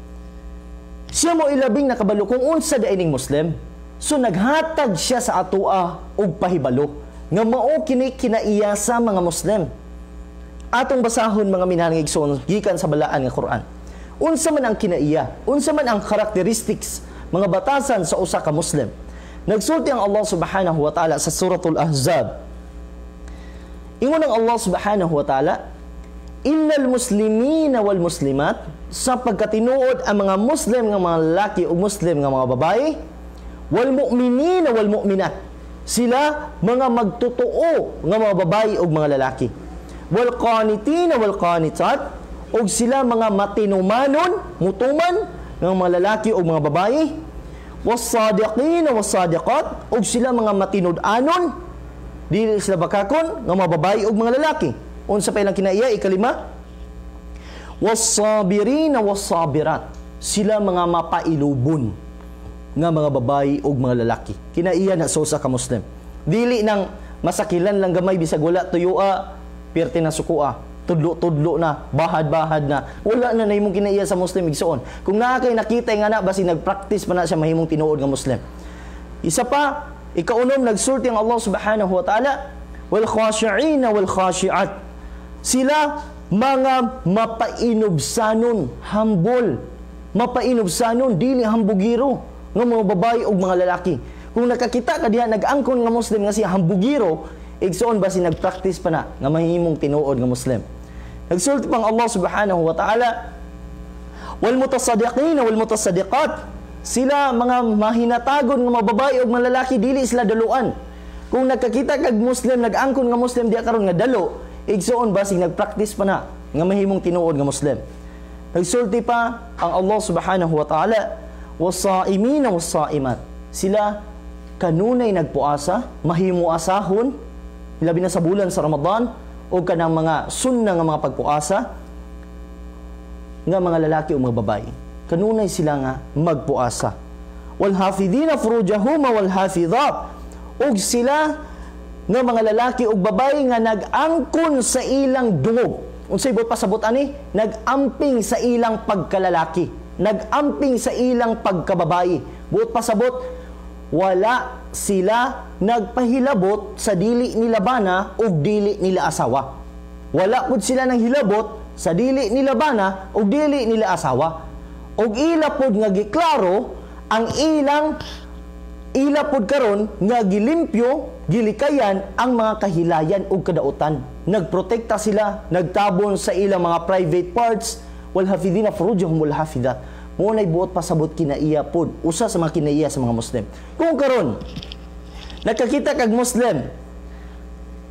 siya mo ilabing nakabalo kung unsa diay ning Muslim. So naghatag siya sa atoa og pahibalo nga mao kini kinaiya sa mga Muslim. Atong basahon, mga minahal nga igsoon, gikan sa balaan nga Quran. Unsa man ang kinaiya, unsa man ang characteristics, mga batasan sa usa ka Muslim? Nagsulti ang Allah subhanahu wa ta'ala sa Suratul Ahzab. Ingon ang Allah subhanahu wa ta'ala, "Innal muslimina wal muslimat sa pagkatinuod ang mga Muslim nga mga lalaki o Muslim nga mga babae, wal mu'minina wal mu'minat, sila mga magtotoo nga mga babae ug mga lalaki, wal qanitina wal qanitat, ug sila mga matinumanon, mutuman nga mga lalaki ug mga babae, was-sadiqina was-sadiqat, ug sila mga matinud-anon, dili sila bakakon nga mga babae ug mga lalaki. Unsa pa ilang kinaiya? Ikalima, was-sabirina was-sabirat, sila mga mapailubon nga mga babae ug mga lalaki. Kinaiya na sa usa ka Muslim. Dili nang masakilan lang gamay, bisag wala tuyua, pirti na sukua, tudlo-tudlo na, bahad-bahad na. Wala na nahimong kinaiya sa Muslim, igsuon. Kung naa kay nakita nga na, basi nagpractice pa na siya mahimong tinuod nga Muslim. Isa pa, ikaunom, nagsulti ang Allah subhanahu wa ta'ala, wal khashi'ina wal khashi'at. Sila mga mapainubsanon, humble, mapainubsanon, dili hambugiro nga mga babae ug mga lalaki. Kung nakakita ka diha nag-angkon nga Muslim nga siya hambugiro, igsuon, basi nagpractice pa na nga mahimong tinuod nga Muslim. Nagsulti pang Allah subhanahu wa ta'ala, wal mutasaddiqina wal mutasaddiqat, sila mga mahinatagon nga mga babae ug mga lalaki, dili sila daluan. Kung nakakita kag Muslim nag-angkon nga Muslim diha karon nga dalo, igsuon, basig nagpractice pa na nga mahimong tinuod nga Muslim. Nagsulti pa ang Allah subhanahu wa ta'ala, wasaimina wasaimat, sila kanunay nagpuasa, mahimuasahon, labi na sa bulan sa Ramadan o kanang mga sunna nga mga pagpuasa nga mga lalaki o mga babae. Kanunay sila nga magpuasa. Wal hafidina furujahum wal hafizat, ug sila nga mga lalaki ug babae nga nag-angkon sa ilang dungog. Unsay buot pasabot ani? Nag-amping sa ilang pagkalalaki, nag-amping sa ilang pagkababae. Buot pasabot, wala sila nagpahilabot sa dili nila bana ug dili nila asawa. Wala pud sila nang hilabot sa dili nila bana ug dili nila asawa. Ug ila pud nga giklaro ang ilang, ila pud karon nga gilimpyo, gilikayan ang mga kahilayan ug kadautan. Nagprotekta sila, nagtabon sa ilang mga private parts, wal hafidina furujahum wal hafidat. Mo nay buot pasabot kinaiya pod, usa sa mga kinaiya sa mga Muslim. Kung karon nakakita kag Muslim,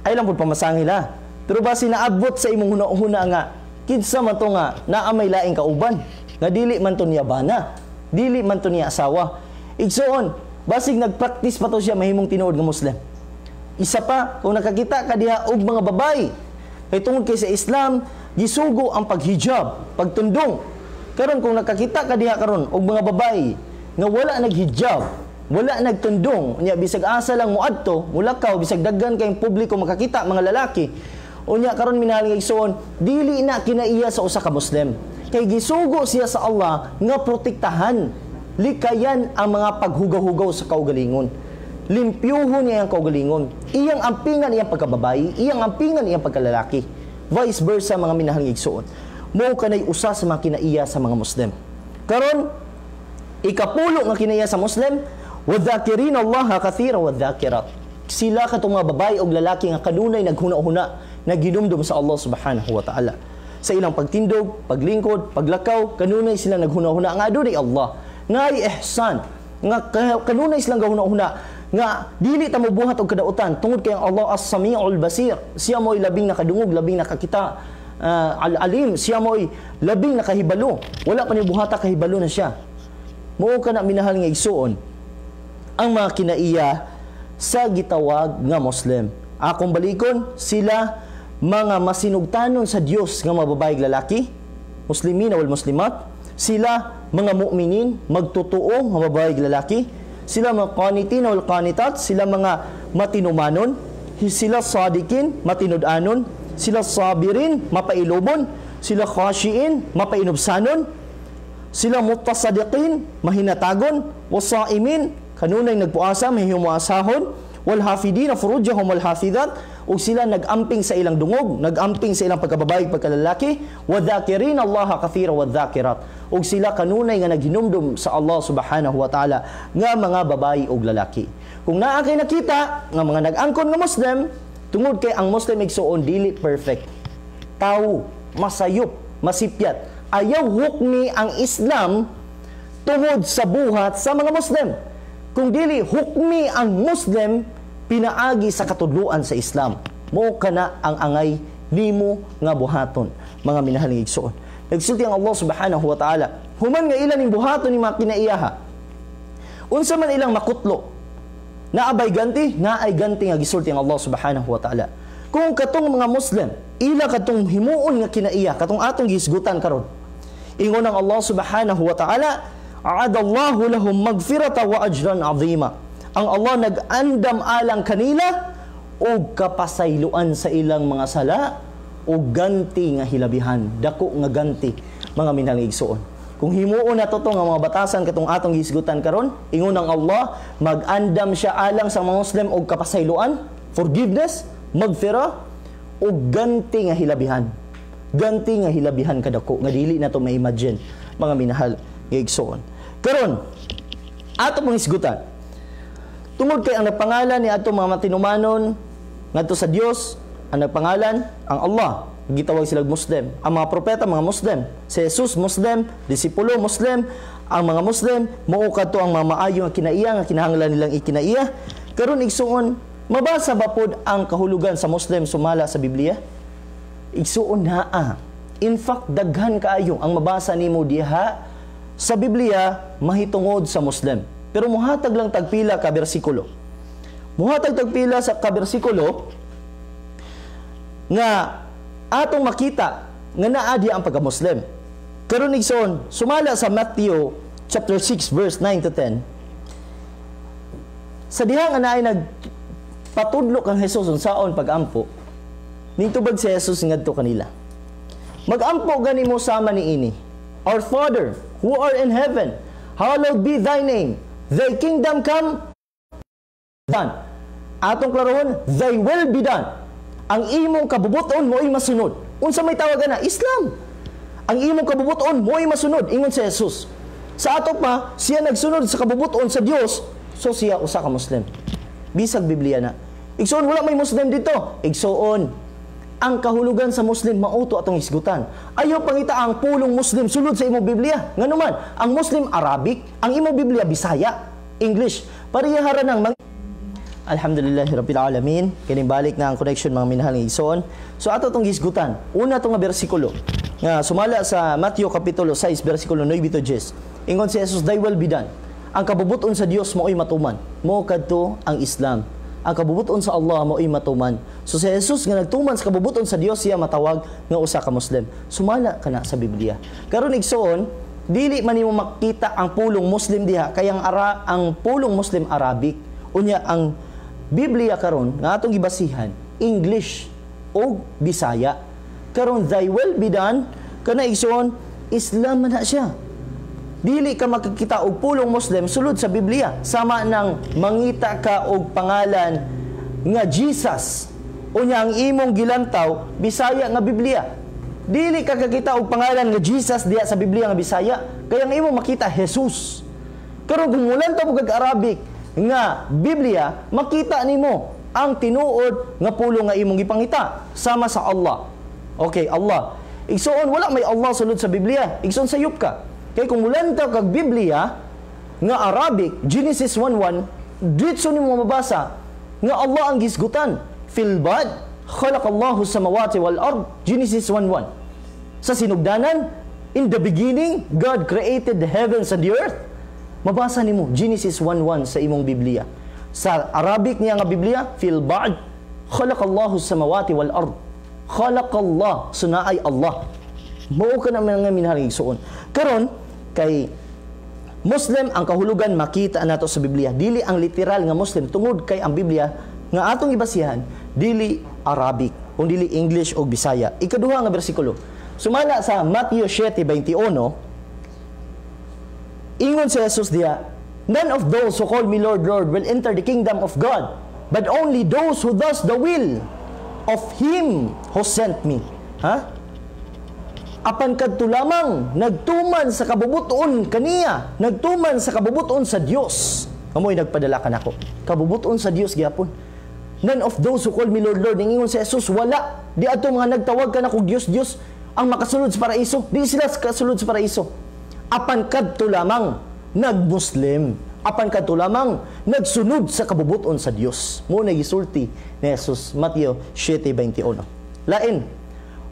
ay lang pud pamasangil ha. Pero basi naabot sa imong huna-huna nga kinsa man to nga naa may laing kauban, nga dili man to niya bana, dili man to niya asawa. Igsuon, basig nagpractice pa to siya mahimong tinuod nga Muslim. Isa pa, kung nakakita ka diha og mga babae, kay tungod kay sa Islam gisugo ang paghijab, pagtundong. Karon kung nakakita ka diha karon og mga babae nga wala naghijab, wala nagtundong, unya bisag asa lang moadto, mulakaw bisag daghan kayong publiko makakita mga lalaki. Unya karon, minahal nga igsoon, dili na kinaiya sa usa ka Muslim. Kay gisugo siya sa Allah nga protektahan, likayan ang mga paghugaw-hugaw sa kaugalingon. Limpyuhon niya ang kaugalingon. Iyang ampingan iyang pagkababae, iyang ampingan iyang pagkalalaki. Vice versa, mga minahal nga igsoon. Mao kanay usa sa mga kinaiya sa mga Muslim. Karon, ikapulo nga kinaiya sa Muslim, wadhakirina Allah kathira wadhakirat. Sila katong mga babae og lalaki nga kanunay naghuna-huna, naginumdum sa Allah subhanahu wa ta'ala. Sa ilang pagtindog, paglingkod, paglakaw, kanunay sila naghuna-huna nga adunay Allah, nga ay ihsan, nga kanunay silang gahuna-huna nga dili ta mobuhat og kadautan tungod kay ang Allah as-Sami'ul Basir. Siya mo'y labing nakadungog, labing nakakita, al-Alim, siya mo'y labing nakahibalo. Wala pa ni buhata, kahibalo na siya. Mao kana, minahal nga igsuon, ang mga kinaiya sa gitawag nga Muslim. Akong balikon, sila mga masinugtanon sa Dios nga mga babae ug lalaki, muslimina wal muslimat, sila mga mu'minin, magtotoo nga babae ug lalaki, sila mga qanitin wal qanitat, sila mga matinumanon, sila sadikin, matinud-anon, sila sabirin, mapailubon, sila khashiin, mapainubsanon, sila mutasadiqin, mahinatagon, wasaimin, kanunay nagpuasa, mahimuasahon, wal hafidina furujahum wal hafidat, ug sila nag-amping sa ilang dungog, nag-amping sa ilang pagkababae, pagkalalaki, wadhakirin Allah kathira wadhakirat, ug sila kanunay nga naghinumdum sa Allah subhanahu wa ta'ala nga mga babae ug lalaki. Kung naa kay nakita nga mga nag-angkon nga Muslim, tungod kay ang Muslim, igsuon, dili perfect. Tao, masayop, masipyat. Ayaw hukmi ang Islam tungod sa buhat sa mga Muslim. Kung dili, hukmi ang Muslim pinaagi sa katudluan sa Islam. Mao kana ang angay nimo nga buhaton, mga minahaling igsoon. Nagsulti ang Allah subhanahu wa ta'ala, human nga ilan ning buhaton ni mga kinaiyaha, unsa man ilang makutlo, naabay ganti, naay ganti nga gisulti ang Allah subhanahu wa ta'ala. Kung katong mga Muslim, ila katong himuon nga kinaiya, katong atong gihisgutan karon, ingon ang Allah subhanahu wa ta'ala, a'adallahu lahum magfirata wa ajran azima. Ang Allah nag-andam alang kanila og kapasayloan sa ilang mga sala o ganti nga hilabihan, dako nga ganti, mga minahal igsoon. Kung himuon na to nga mga batasan katong atong gihisgutan karon, ingon ang Allah, mag-andam siya alang sa mga Muslim og kapasayloan, forgiveness, magfira, o ganti nga hilabihan. Ganti nga hilabihan kadako nga dili na to ma-imagine, mga minahal nga igsoon. Karon, ato mong hisgutan. Tungod kay ang nagpangalan ni ato mga matinumanon ngadto sa Dios, ang nagpangalan ang Allah, gitawag sila Muslim. Ang mga propeta mga Muslim, si Jesus Muslim, disipulo Muslim, ang mga Muslim mao kadto ang mga maayo nga kinaiya nga kinahanglan nilang ikinaiya. Karon igsuon, mabasa ba pod ang kahulugan sa Muslim sumala sa Biblia? Igsuon naa. In fact, daghan kaayo ang mabasa nimo diha sa Biblia mahitungod sa Muslim. Pero muhatag lang tagpila ka bersikulo. Muhatag tagpila sa ka bersikulo nga atong makita nga naa diha ang pagka-Muslim. Karon igsoon, sumala sa Matthew chapter 6 verse 9 to 10. Sa diha nga naay nagpatudlo kang Jesus unsaon pag-ampo, ningtubag si Jesus ngadto kanila. Magampo gani mo sama niini. Our Father, who art in heaven, hallowed be thy name. Thy kingdom come, done. Atong klarohon, thy will be done. Ang imong kabubuton mo'y masunod. Unsa may tawag na? Islam. Ang imong kabubuton mo'y masunod, ingon si Jesus. Sa ato pa, siya nagsunod sa kabubuton sa Dios, so siya usa ka Muslim. Bisag Biblia na. Igsoon, wala may Muslim dito. Igsoon, ang kahulugan sa Muslim mauto atong hisgutan. Ayaw pangita ang pulong Muslim sulod sa imong Biblia. Nganuman, ang Muslim Arabic, ang imong Biblia Bisaya, English. Parehara ng mga Alhamdulillahi Rabbil Alamin. Kining balik na ang connection, mga minahal nga igsoon. So ato tong gisgutan. Una tong nga bersikulo nga sumala sa Matthew kapitulo 6 bersikulo 9 to 10. Ingon si Jesus, thy will be done. Ang kabubuton sa Dios mao'y matuman. Mao kadto ang Islam. Ang kabubuton sa Allah mao'y matuman. So si Jesus nga nagtuman sa kabubuton sa Dios, siya matawag nga usa ka Muslim. Sumala kana sa Biblia. Karon igsoon, dili man nimo makita ang pulong Muslim diha kay ang pulong Muslim Arabic. Unya ang Biblia karon nga atong gibasihan English o Bisaya. Karon thy will be done kana igsoon, Islam man na siya. Dili ka makakita og pulong Muslim sulod sa Biblia. Sama nang mangita ka og pangalan nga Jesus. Unya ang imong gilantaw Bisaya nga Biblia. Dili ka kakita og pangalan nga Jesus diha sa Biblia nga Bisaya. Kaya ang imong makita Jesus. Karon kung mulantaw mo kag Arabic nga Biblia, makita nimo ang tinuod nga pulong nga imong gipangita sama sa Allah. Okay, Allah. Igsoon, wala may Allah sulod sa Biblia. Igsoon, sayop ka. Kay kung mulantaw kag Biblia nga Arabic, Genesis 1:1, ditso nimo mabasa nga Allah ang gisgutan. Fil bad khalaqallahu samawati wal ard, Genesis 1:1. Sa sinugdanan, in the beginning, God created the heavens and the earth. Mabasa nimo Genesis 1:1 sa imong Biblia. Sa Arabic niya nga Biblia, fil ba'd khalaqallahu samawati wal ard. Khalaqallah, sunaay Allah. Mao ka na mga minahal igsoon. Karon kay Muslim ang kahulugan makita nato sa Biblia. Dili ang literal nga Muslim tungod kay ang Biblia nga atong ibasihan dili Arabic, kung dili English o Bisaya. Ikaduha nga bersikulo. Sumala sa Matthew 7:21, ingon si Jesus diha, none of those who call me Lord, Lord will enter the kingdom of God, but only those who does the will of Him who sent me. Ha? Apan kadto lamang nagtuman sa kabubuton kaniya, nagtuman sa kabubuton sa Dios. Kamoy nagpadala kanako. Kabubuton sa Dios gyapon. None of those who call me Lord, Lord, ingon si Jesus, wala. Di ato mga nagtawag kanako Dios, Dios. ang makasulod sa paraiso. Di sila kasulod sa paraiso. Apan kadto lamang nagmuslim. Apan kadto lamang nagsunod sa kabubuton sa Dios. Mo na gisulti ni Jesus, Mateo 7:21. Lain,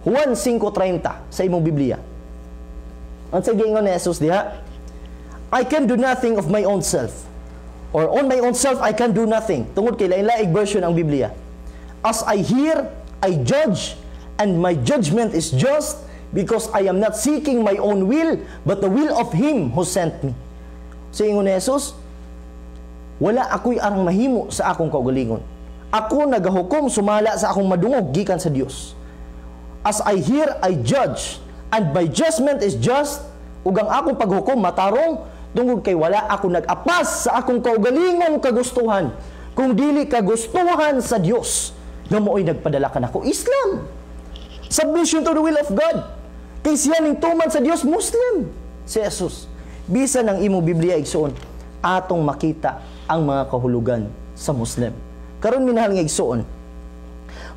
Juan 5:30 sa imong Biblia. Ang sa giingon ni Jesus diha, "I can do nothing of my own self." Or "On my own self I can do nothing." Tungod kay lain-laing version ang Biblia. "As I hear, I judge, and my judgment is just because I am not seeking my own will, but the will of Him who sent me." Sa ingon ni Jesus, "Wala ako'y arang mahimo sa akong kaugalingon. Ako nagahukom sumala sa akong madungog gikan sa Dios. As I hear, I judge, and my judgment is just, ug ang akong paghukom matarong, tungod kay wala ako nag-apas sa akong kaugalingong kagustuhan, kung dili kagustuhan sa Dios nga mo'y nagpadala kanako." Islam. Submission to the will of God. Kay siya ning tuman sa Dios, Muslim si Jesus. Bisan ang imong Biblia, igsuon, atong makita ang mga kahulugan sa Muslim. Karon, minahal nga igsuon,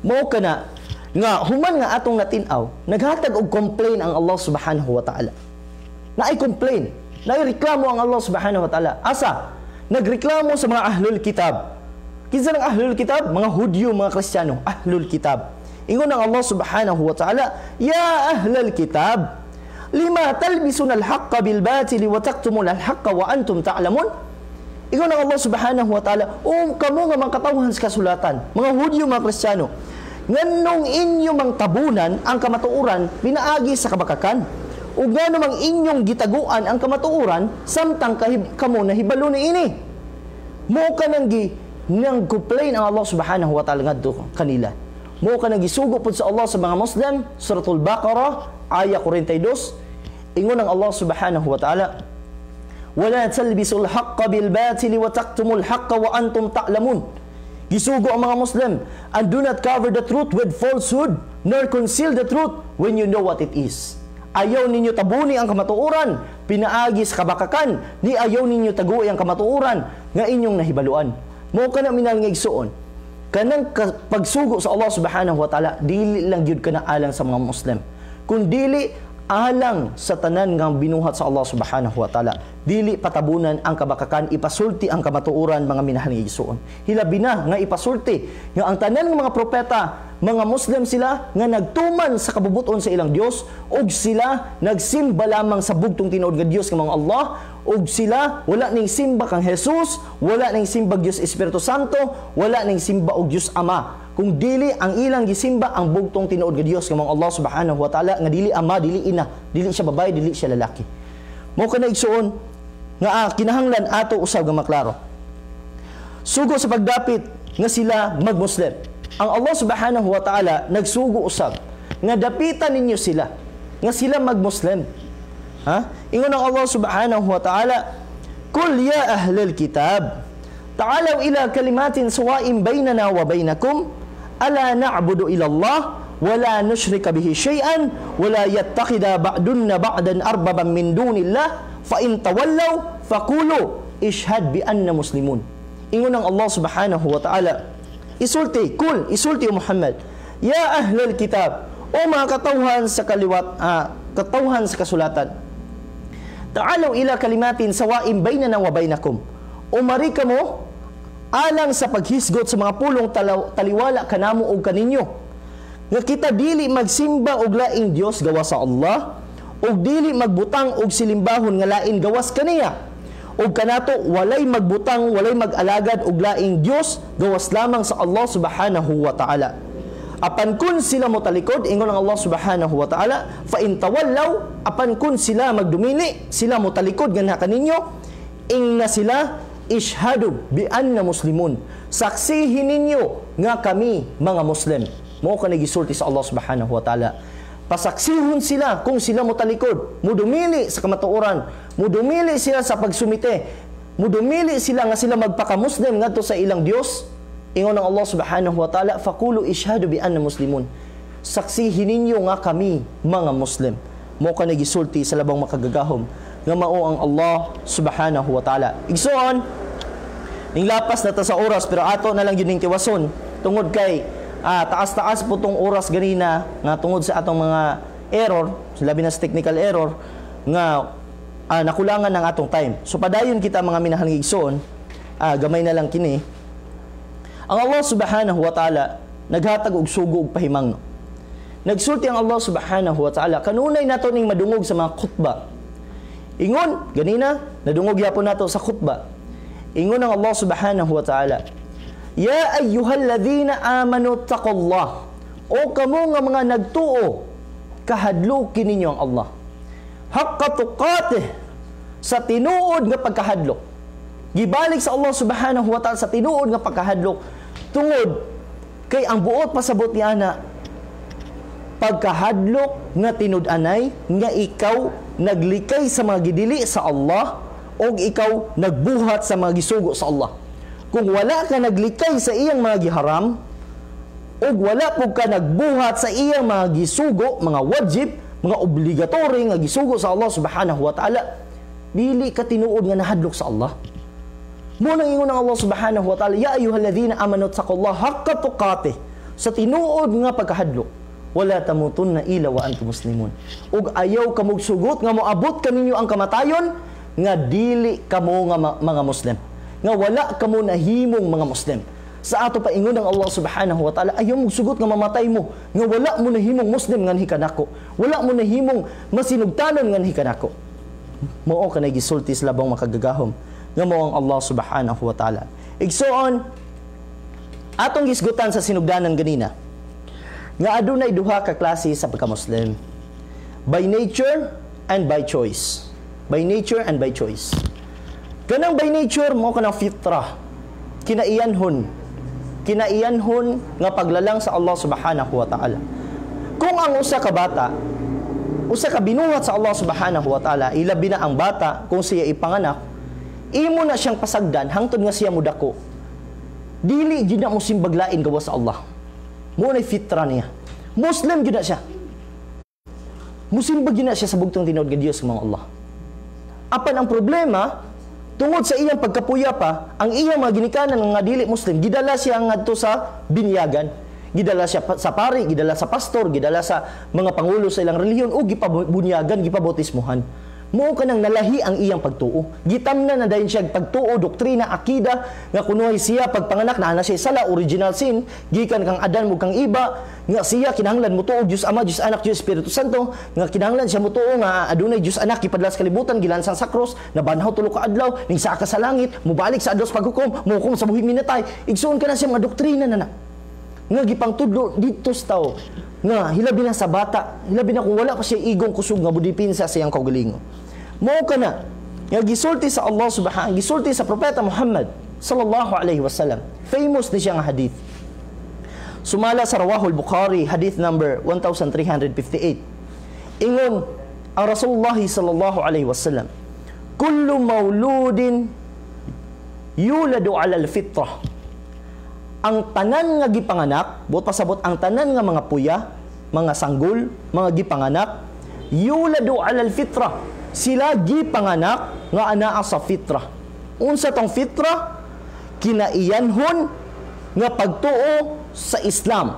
mao kana nga human nga atong natin-aw, naghatag og complain ang Allah subhanahu wa ta'ala. Naay complain, naay reklamo ang Allah subhanahu wa ta'ala. Asa? Nagreklamo sa mga ahlul kitab. Kinsa ng ahlul kitab? Mga Hudyo, mga Kristiyano, ahlul kitab. Ingon ang Allah subhanahu wa ta'ala, "Ya ahlal kitab, lima talbisuna al-haqqa bil batili wa taktumuna al-haqqa wa antum ta'lamun?" Ingon ang Allah subhanahu wa ta'ala, "O kamo nga mga katawhan sa kasulatan, mga Hudyo, mga Kristiyano, nganong inyo mang tabunan ang kamatuoran pinaagi sa kabakakan? Ug ngano mang inyong gitaguan ang kamatuoran samtang kamo nahibalo ni ini?" Mo kanang gi nang complain ang Allah subhanahu wa ta'ala ngadto kanila. Mo kanang gisugo pud sa Allah sa mga Muslim, Suratul Baqarah ayah 42, ingon ang Allah subhanahu wa ta'ala, "Wala talbisul haqqa bil batili wa taktumul haqqa wa antum ta'lamun." Gisugo ang mga Muslim, "And do not cover the truth with falsehood, nor conceal the truth when you know what it is." Ayaw ninyo tabuni ang kamatuoran, pinaagi sa kabakakan, ni ayaw ninyo tagui ang kamatuoran nga inyong nahibaluan. Mo kana, minahal nga igsuon, kanang pagsugo sa Allah subhanahu wa ta'ala, dili lang gyud kana alang sa mga Muslim, kun dili alang sa tanan nga binuhat sa Allah subhanahu wa ta'ala. Dili patabunan ang kabakakan, ipasulti ang kamatuoran, mga minahal nga igsuon. Hilabi na nga ipasulti nga ang tanan nga mga propeta, mga Muslim sila nga nagtuman sa kabubuton sa ilang Dios, ug sila nagsimba lamang sa bugtong tinuod nga Dios nga mga Allah, ug sila wala ning simba kang Jesus, wala ning simba Dios Espiritu Santo, wala ning simba og Dios Ama. Kung dili ang ilang gisimba ang bugtong tinuod nga Dios nga mga Allah subhanahu wa ta'ala, nga dili ama, dili ina, dili siya babae, dili siya lalaki. Mo kana, igsuon, nga kinahanglan ato usab nga maklaro. Sugo sa pagdapit nga sila magmuslim. Ang Allah subhanahu wa ta'ala nagsugo usab nga dapitan ninyo sila nga sila magmuslim. Ha? Ingon ang Allah subhanahu wa ta'ala, "Kul ya ahlal kitab, ta'alaw ila kalimatin sawa'in baynana wa baynakum, ala na'budu ila Allah wala nusyrika bihi syai'an wala yattakhidha ba'dunna ba'dan arbaban min dunillah, fa in tawallaw faqulu ishhad bi anna muslimun." Ingon ang Allah subhanahu wa ta'ala, isulti, kul, isulti o Muhammad, ya ahlal kitab, o mga katawhan sa kaliwat, katawhan sa kasulatan, ta'alaw ila kalimatin sawa'in baynana wa baynakum. Umari kamo alang sa paghisgot sa mga pulong taliwala kanamo og kaninyo, nga kita dili magsimba og laing Dios gawas sa Allah, ug dili magbutang og silimbahon nga lain gawas kaniya, ug kanato walay magbutang, walay mag-alagad og laing Dios gawas lamang sa Allah subhanahu wa ta'ala. Apan kun sila motalikod, ingon ang Allah subhanahu wa ta'ala, fa in tawallaw, apan kun sila magdumili, sila motalikod nganha kaninyo, ingna sila, ishhadu bi anna muslimun. Saksihin ninyo nga kami mga Muslim. Mao ka nagisulti sa Allah subhanahu wa ta'ala. Pasaksihon sila kung sila motalikod, mudumili sa kamatuoran, mudumili sila sa pagsumite, mudumili sila nga sila magpaka-Muslim ngadto sa ilang Dios. Ingon ang Allah subhanahu wa ta'ala, faqulu ishhadu bi anna muslimun. Saksihin ninyo nga kami mga Muslim. Mao ka nagisulti sa labang makagagahom nga mao ang Allah subhanahu wa ta'ala. Igsoon, ning lapas na ta sa oras, pero ato na lang yun ning tiwason tungod kay taas-taas po tong oras ganina nga tungod sa atong mga error, labi na sa technical error nga nakulangan ng atong time. So padayon kita, mga minahal nga igsoon, gamay na lang kini. Ang Allah subhanahu wa ta'ala naghatag og sugo og pahimangno. Nagsulti ang Allah subhanahu wa ta'ala, kanunay nato ning madungog sa mga khutba. Ingon, ganina, nadungog yapon nato sa khutba. Ingon ang Allah subhanahu wa ta'ala, "Ya ayyuhalladhina amanu taqullah." O kamo nga mga nagtuo, kahadlukin ninyo ang Allah. Haqqa tuqatih, sa tinuod nga pagkahadlok. Gibalik sa Allah subhanahu wa ta'ala sa tinuod nga pagkahadlok tungod kay ang buot pasabot ni ana, pagkahadlok nga tinud-anay nga ikaw naglikay sa mga gidili sa Allah o ikaw nagbuhat sa mga gisugo sa Allah. Kung wala ka naglikay sa iyang mga giharam o wala pud ka nagbuhat sa iyang mga gisugo, mga wajib, mga obligatory nga gisugo sa Allah subhanahu wa ta'ala, dili ka tinuod nga nahadlok sa Allah. Mo nang ingon ang Allah subhanahu wa ta'ala, "Ya ayyuhalladhina amanu taqullaha haqqa tuqatih," sa tinuod nga pagkahadlok. Wala tamutunna illa wa antum muslimun. Ug ayaw kamog sugot nga moabot kaninyo ang kamatayon nga dili kamo nga mga Muslim, nga wala kamo nahimong mga Muslim. Sa ato pa ingon ang Allah subhanahu wa ta'ala, ayaw mo sugot nga mamatay mo nga wala mo nahimong Muslim nganhi kanako. Wala mo nahimong masinugtanon nganhi kanako. Mao kanay gisulti sa labong makagagahom nga mao ang Allah subhanahu wa ta'ala. Igsoon, atong gisgutan sa sinugdanan ganina nga adunay duha ka klase sa pagka-Muslim. By nature and by choice. By nature and by choice. Kanang by nature mo kanang fitrah. Kinaiyanhon. Kinaiyanhon nga paglalang sa Allah subhanahu wa ta'ala. Kung ang usa ka bata, usa ka binuhat sa Allah subhanahu wa ta'ala, ilabi na ang bata kung siya ipanganak, imo na siyang pasagdan hangtod nga siya mudako. Dili jud na mo simbaglain gawas sa Allah. Mo na fitra niya. Muslim jud na siya. Musimbag jud na siya sa bugtong tinuod nga Dios mga Allah. Apan ang problema, tungod sa iyang pagkapuya pa, ang iyang mga ginikanan nga dili Muslim, gidala siya ngadto sa binyagan. Gidala siya sa pari, gidala sa pastor, gidala sa mga pangulo sa ilang relihiyon o gipabunyagan, gipabautismuhan. Mao kanang nalahi ang iyang pagtuo. Gitamna na dayon siya pagtuo, doktrina, akida nga kunuhay siya pagpanganak na ana siya sala, original sin, gikan kang Adan mo kang iba, nga siya kinahanglan motuo Dios Ama, Dios Anak, Dios Espiritu Santo, nga kinahanglan siya motuo nga adunay Dios Anak gipadala sa kalibutan, gilansang sa krus, nabanhaw 3 ka adlaw, ning saka sa langit, mubalik sa adlaw sa paghukom, mohukom sa buhing minatay. Igsuon ka na siya mga doktrina na na nga gipangtudlo didto sa tao nga hilabi na sa bata, hilabi na kung wala pa siya igong kusog nga budipinsa sa iyang kaugalingon. Mao kana nga gisulti sa Allah subhanahu, gisulti sa propeta Muhammad sallallahu alaihi wasallam. Famous ni siya nga hadith. Sumala sa Rawahul Bukhari, hadith number 1358. Ingon ang Rasulullah sallallahu alaihi wasallam, "Kullu mauludin yuladu ala al-fitrah." Ang tanan nga gipanganak, buot pasabot ang tanan nga mga puya, mga sanggol, mga gipanganak, yuladu ala al-fitrah. Sila gipanganak nga anaa sa fitrah. Unsa tong fitrah? Kinaiyanhon nga pagtuo sa Islam.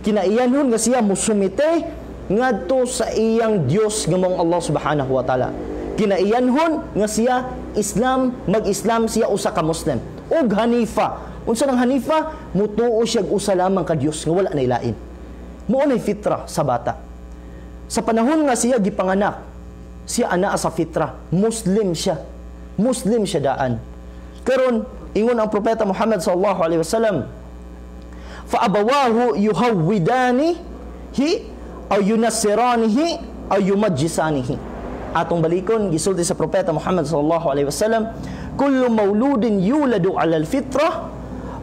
Kinaiyanhon nga siya musumite ngadto sa iyang Dios nga mong Allah subhanahu wa ta'ala. Kinaiyanhon nga siya Islam, mag-Islam siya, usa ka Muslim. Ug Hanifa. Unsa nang Hanifa? Mutuo siya usa lamang ka Dios nga wala nay lain. Mao nay fitra sa bata. Sa panahon nga siya gipanganak, siya anaa sa fitra, Muslim siya. Muslim siya daan. Karon ingon ang propeta Muhammad sallallahu alaihi wasallam, fa abawahu yuhawwidanihi aw yunassiranihi aw yumajjisanihi. Atong balikon gisulti sa propeta Muhammad sallallahu alaihi wasallam, kullu mauludin yuladu ala al-fitrah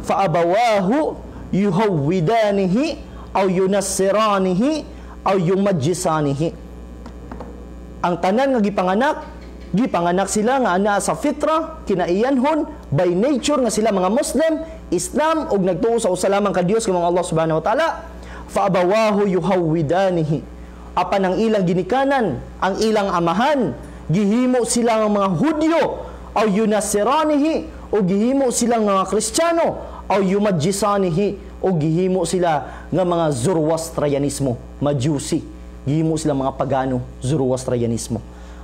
fa abawahu yuhawwidanihi aw yunassiranihi aw yumajjisanihi. Ang tanan nga gipanganak, gipanganak sila nga ana sa fitra, kinaiyanhon by nature nga sila mga Muslim, Islam ug nagtuo sa usa lamang ka Dios nga Allah subhanahu wa ta'ala. Fa abawahu yuhawwidanihi. Apan ang ilang ginikanan, ang ilang amahan, gihimo sila nga mga Hudyo aw yunasiranihi o gihimo sila nga mga Kristiyano aw yumajjisanihi o gihimo sila nga mga Zoroastrianismo, Majusi. Gihimo sila mga pagano, Zoroastrianismo.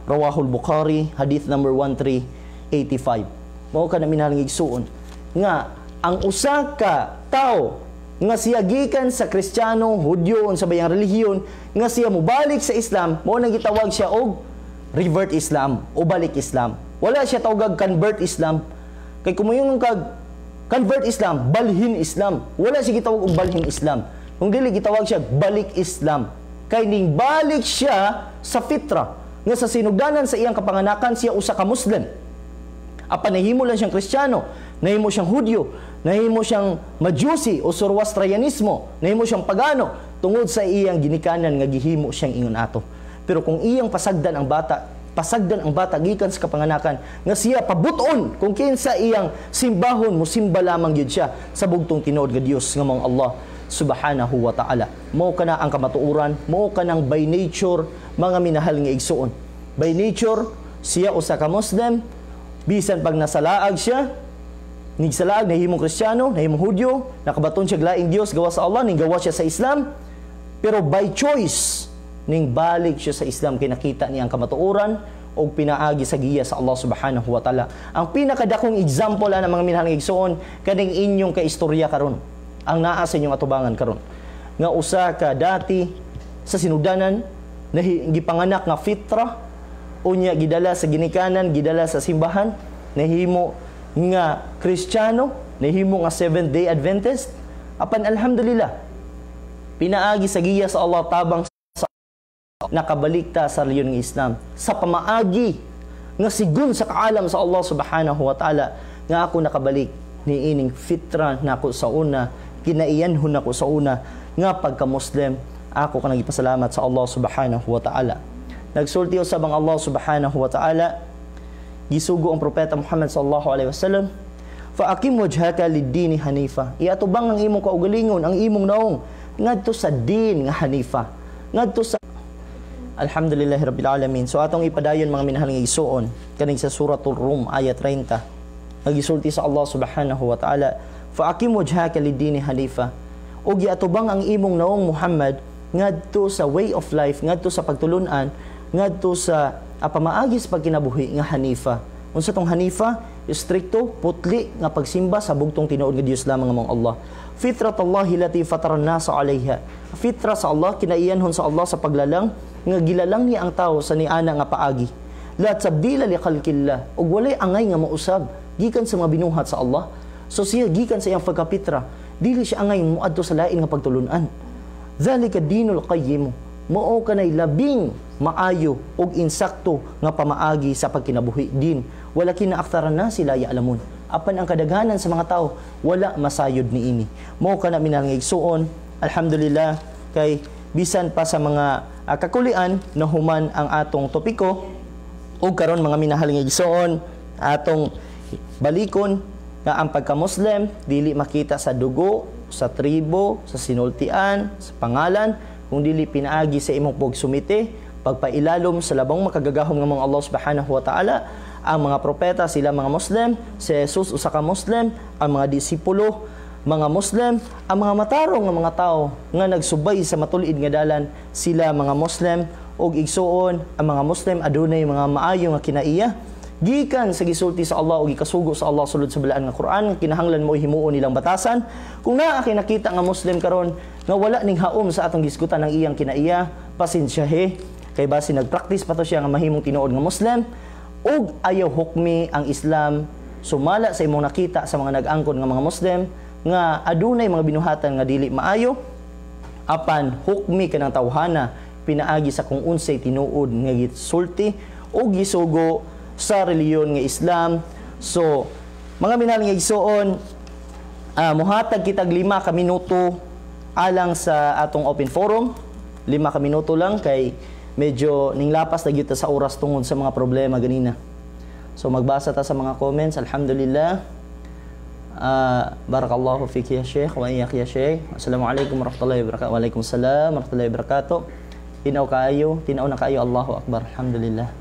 Rawahul Bukhari, hadith number 1385. Mao kana, minahal nga igsuon, nga ang usa ka tao nga siya gikan sa Kristiyano, Hudyo, unsa bayang relihiyon, nga siya mobalik sa Islam, mao nang gitawag siya og revert Islam o balik Islam. Wala siya tawag convert Islam. Kay kung moingon kag convert Islam, balhin Islam. Wala siya gitawag og balhin Islam. Kung dili, gitawag siya balik Islam. Kay ning balik siya sa fitra nga sa sinugdanan sa iyang kapanganakan siya usa ka Muslim. Apan nahimo lang siyang Kristiyano, nahimo siyang Hudyo, nahimo siyang Majusi o Zoroastrianismo, nahimo siyang pagano tungod sa iyang ginikanan nga gihimo siyang ingon ato. Pero kung iyang pasagdan ang bata, pasagdan ang bata gikan sa kapanganakan nga siya pabuton kung kinsa iyang simbahon, musimba lamang gyud siya sa bugtong tinuod nga Dios nga maong Allah subhanahu wa ta'ala. Mao kana ang kamatuoran, mao kanang by nature, mga minahal nga igsuon. By nature siya usa ka Muslim, bisan pag nasalaag siya, nigsalaag, nahimong Kristiyano, nahimong Hudyo, nakabaton siya laing Dios gawas sa Allah, ning gawas siya sa Islam, pero by choice ning balik siya sa Islam kay nakita niya ang kamatuoran og pinaagi sa giya sa Allah subhanahu wa ta'ala. Ang pinakadakong example ana, mga minahal nga igsuon, kaning inyong kaistorya karon. Ang naa sa inyong atubangan karon. Nga usa ka dati sa sinudanan na gipanganak nga fitra, unya gidala sa ginikanan, gidala sa simbahan, nahimo nga Kristiyano, nahimo nga Seventh Day Adventist. Apan alhamdulillah, pinaagi sa giya sa Allah, tabang sa nakabalik ta sa reliyon ng Islam sa pamaagi nga sigun sa kaalam sa Allah subhanahu wa ta'ala nga ako nakabalik ni ining fitra nako sa una, kinaiyanhon nako sa una nga pagka-Muslim. Ako ka nagipasalamat sa Allah subhanahu wa ta'ala. Nagsulti usab ang Allah subhanahu wa ta'ala, gisugo ang propeta Muhammad sallallahu alaihi wasallam, fa aqim wajhaka lid-dini hanifa. Iatubang ang imong kaugalingon, ang imong naong ngadto sa din nga hanifa, ngadto sa. Alhamdulillahi rabbil alamin. So atong ipadayon, mga minahal nga igsuon, kaning sa Suratul Rum ayat 30. Nagisulti sa Allah subhanahu wa ta'ala, fa aqim wajhaka lid-dini hanifa. Ug giatubang ang imong naong, Muhammad, ngadto sa way of life, ngadto sa pagtulunan, ngadto sa pamaagi sa pagkinabuhi nga hanifa. Unsa tong hanifa? Istrikto, putli nga pagsimba sa bugtong tinuod nga Dios lamang nga maong Allah. Fitratallahi lati fatara nasa alaiha. Fitra sa Allah, kinaiyanhon sa Allah sa paglalang nga gilalang niya ang tao sa niana nga paagi. La tabdila li khalqillah. Ug walay angay nga mausab gikan sa mga binuhat sa Allah. So siya gikan sa iyang pagkapitra, dili siya angay moadto sa lain nga pagtulunan. Zalika dinul qayyim. Mao kanay labing maayo ug insakto nga pamaagi sa pagkinabuhi din. Walakin aktsara nasi la ya'lamun. Apan ang kadaghanan sa mga tao wala masayod niini. Mao kana, minahal nga igsuon, alhamdulillah kay bisan pa sa mga kakulian nahuman ang atong topiko. Ug karon, mga minahal nga igsuon, atong balikon nga ang pagka-Muslim dili makita sa dugo, sa tribo, sa sinultian, sa pangalan, kung dili pinaagi sa imong pagsumite, pagpailalom sa labong makagagahom nga maong Allah subhanahu wa ta'ala. Ang mga propeta sila mga Muslim, si Jesus usa ka Muslim, ang mga disipulo mga Muslim, ang mga matarong nga mga tao nga nagsubay sa matulid nga dalan sila mga Muslim. Og igsuon, ang mga Muslim adunay mga maayo nga kinaiya gikan sa gisulti sa Allah o gikasugo sa Allah sulod sa balaan nga Quran nga kinahanglan mo himuon nilang batasan. Kung naa kay nakita nga Muslim karon nga wala ning haom sa atong gisgutan ang iyang kinaiya, pasensyahe kay basi nagpractice pa to siya nga mahimong tinuod nga Muslim. Ug ayaw hukmi ang Islam sumala sa imong nakita sa mga nag-angkon nga mga Muslim nga adunay mga binuhatan nga dili maayo, apan hukmi kanang tawhana pinaagi sa kung unsay tinuod nga gisulti o gisugo sa reliyon nga Islam. So, mga minahal nga igsuon, muhatag kitag 5 ka minuto alang sa atong open forum. 5 ka minuto lang kay medyo ninglapas na gyud ta sa oras tungod sa mga problema ganina. So magbasa ta sa mga comments. Alhamdulillah. Barakallahu fiki ya Sheikh wa iyyak ya Sheikh. Assalamualaikum warahmatullahi wabarakatuh. Waalaikumsalam warahmatullahi wabarakatuh. Tinaw kaayo, tinaw na kaayo. Allahu akbar. Alhamdulillah.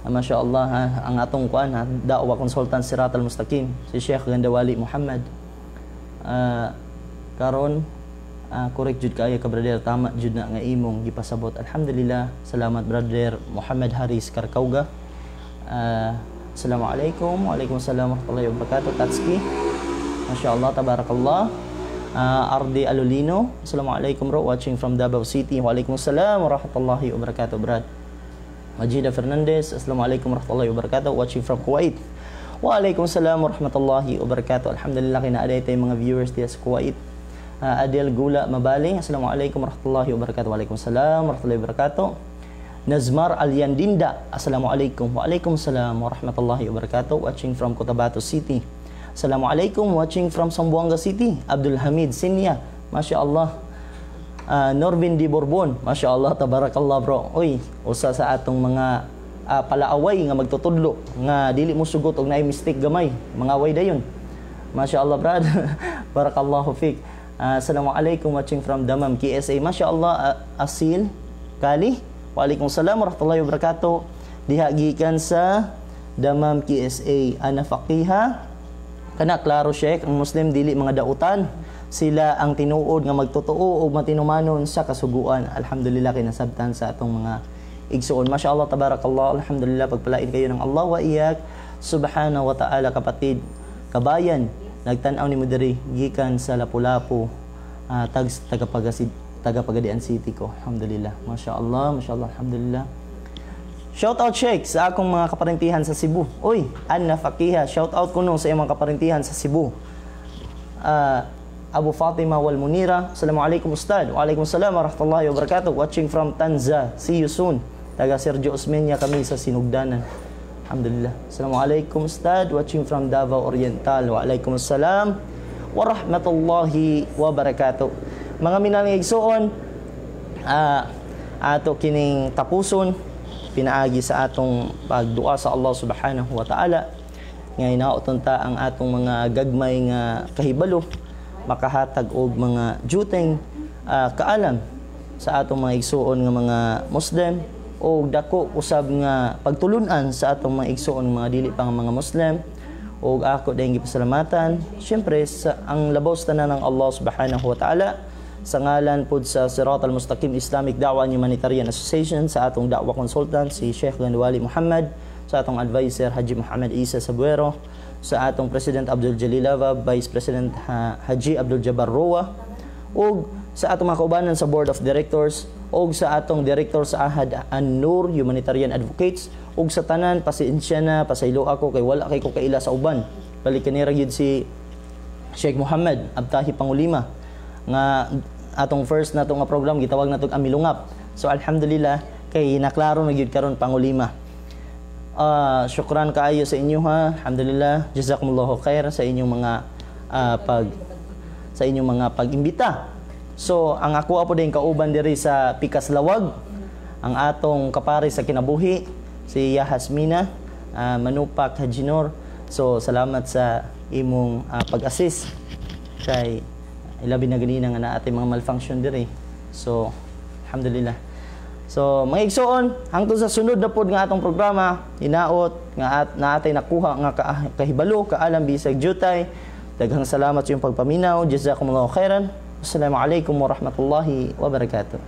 Masya Allah, ha, ang atong kuan ha, da'wa consultant Sirat al-Mustaqim, si Sheikh Gandawali Muhammad. Karon Correct jud kaayo ka, brother, tama jud na nga imong gipasabot. Alhamdulillah, salamat, Brother Muhammad Haris Karkauga. Assalamualaikum. Waalaikumsalam warahmatullahi wabarakatuh. Tatski. Masya Allah, tabarakallah. Ardi Alolino. Assalamualaikum, bro, watching from Davao City. Waalaikumsalam warahmatullahi wabarakatuh, brad. Majida Fernandez. Assalamualaikum warahmatullahi wabarakatuh. Watching from Kuwait. Waalaikumsalam warahmatullahi wabarakatuh. Alhamdulillah, kinaaday tayo mga viewers diya sa Kuwait. Adel Gula Mabaling. Assalamualaikum warahmatullahi wabarakatuh. Waalaikumsalam warahmatullahi wabarakatuh. Nazmar Alyandinda. Assalamualaikum. Waalaikumsalam warahmatullahi wabarakatuh. Watching from Cotabato City. Assalamualaikum. Watching from Zamboanga City. Abdul Hamid Sinya. Masya Allah. Norvin Di Bourbon. Masya Allah. Tabarakallah, bro. Uy, usa sa atong mga palaaway nga magtutudlo nga dili mo sugot og naay mistake gamay. Mga away dayon. Masya Allah, brad. Barakallahu fik. Assalamualaikum, watching from Damam, KSA. Masya Allah, Asil Kali. Waalaikumsalam warahmatullahi wabarakatuh. Diha gikan sa Damam, KSA. Ana Faqiha. Kana klaro, Sheikh, ang Muslim dili mga dautan. Sila ang tinuod nga magtotoo o matinumanon sa kasuguan. Alhamdulillah, kinasabtan sa atong mga igsuon. Masya Allah, tabarakallah. Alhamdulillah, pagpalain kayo ng Allah wa iyak. Subhanahu wa ta'ala, kapatid, kabayan, nagtan-aw ni mo diri gikan sa Lapu-Lapu, tags taga Pagadian City ko. Alhamdulillah. Masya Allah, Masya Allah, alhamdulillah. Shout out, Sheikh, sa akong mga kaparintihan sa Cebu. Uy, Anna Fakiha, shout out kuno sa imong kaparintihan sa Cebu. Abu Fatima wal Munira. Assalamualaikum, Ustad. Waalaikumsalam warahmatullahi wabarakatuh. Watching from Tanza. See you soon. Taga Sergio Osmeña kami sa Sinugdanan. Alhamdulillah. Assalamualaikum, Ustad. Watching from Davao Oriental. Waalaikumsalam warahmatullahi wabarakatuh. Mga minalang igsuon, ato kining tapuson pinaagi sa atong pagdua sa Allah subhanahu wa ta'ala nga inaoton ta ang atong mga gagmay nga kahibalo makahatag og mga juteng kaalam sa atong mga igsuon nga mga Muslim o dako usab nga pagtulunan sa atong mga igsuon mga dili pa nga mga Muslim. Og ako dayong gipasalamatan syempre sa ang labaw sa tanan ng Allah subhanahu wa ta'ala sa ngalan pod sa Sirat al-Mustaqim Islamic Da'wah and Humanitarian Association, sa atong da'wah consultant si Sheikh Ganwali Muhammad, sa atong advisor Haji Muhammad Isa Sabuero, sa atong President Abdul Jalilava, Vice President Haji Abdul Jabbar Roa, ug sa atong mga kaubanan sa Board of Directors, ug sa atong Director sa Ahad An-Nur Humanitarian Advocates, ug sa tanan, pasensya na, pasaylo ako kay wala kay ko kaila sa uban. Balik kanira gyud si Sheikh Muhammad Abtahi Pangulima nga atong first na nga program gitawag natog Amilungap. So alhamdulillah kay naklaro na gyud karon Pangulima. Syukran kaayo sa inyo ha. Alhamdulillah, jazakumullahu khair sa inyong mga pag-imbita. So ang ako po din kauban diri sa Pikas Lawag, ang atong kapare sa kinabuhi si Yahasmina Manupak Hajinor. So salamat sa imong pag-assist kay ilabi na ganina nga naa atay mga malfunction diri. So alhamdulillah. So mga igsoon, hangtod sa sunod na pod nga atong programa, hinaot nga at naatay nakuha nga kahibalo, kaalam bisag jutay. Daghang salamat sa iyong pagpaminaw. Jazakumullahu khairan. Assalamualaikum warahmatullahi wabarakatuh.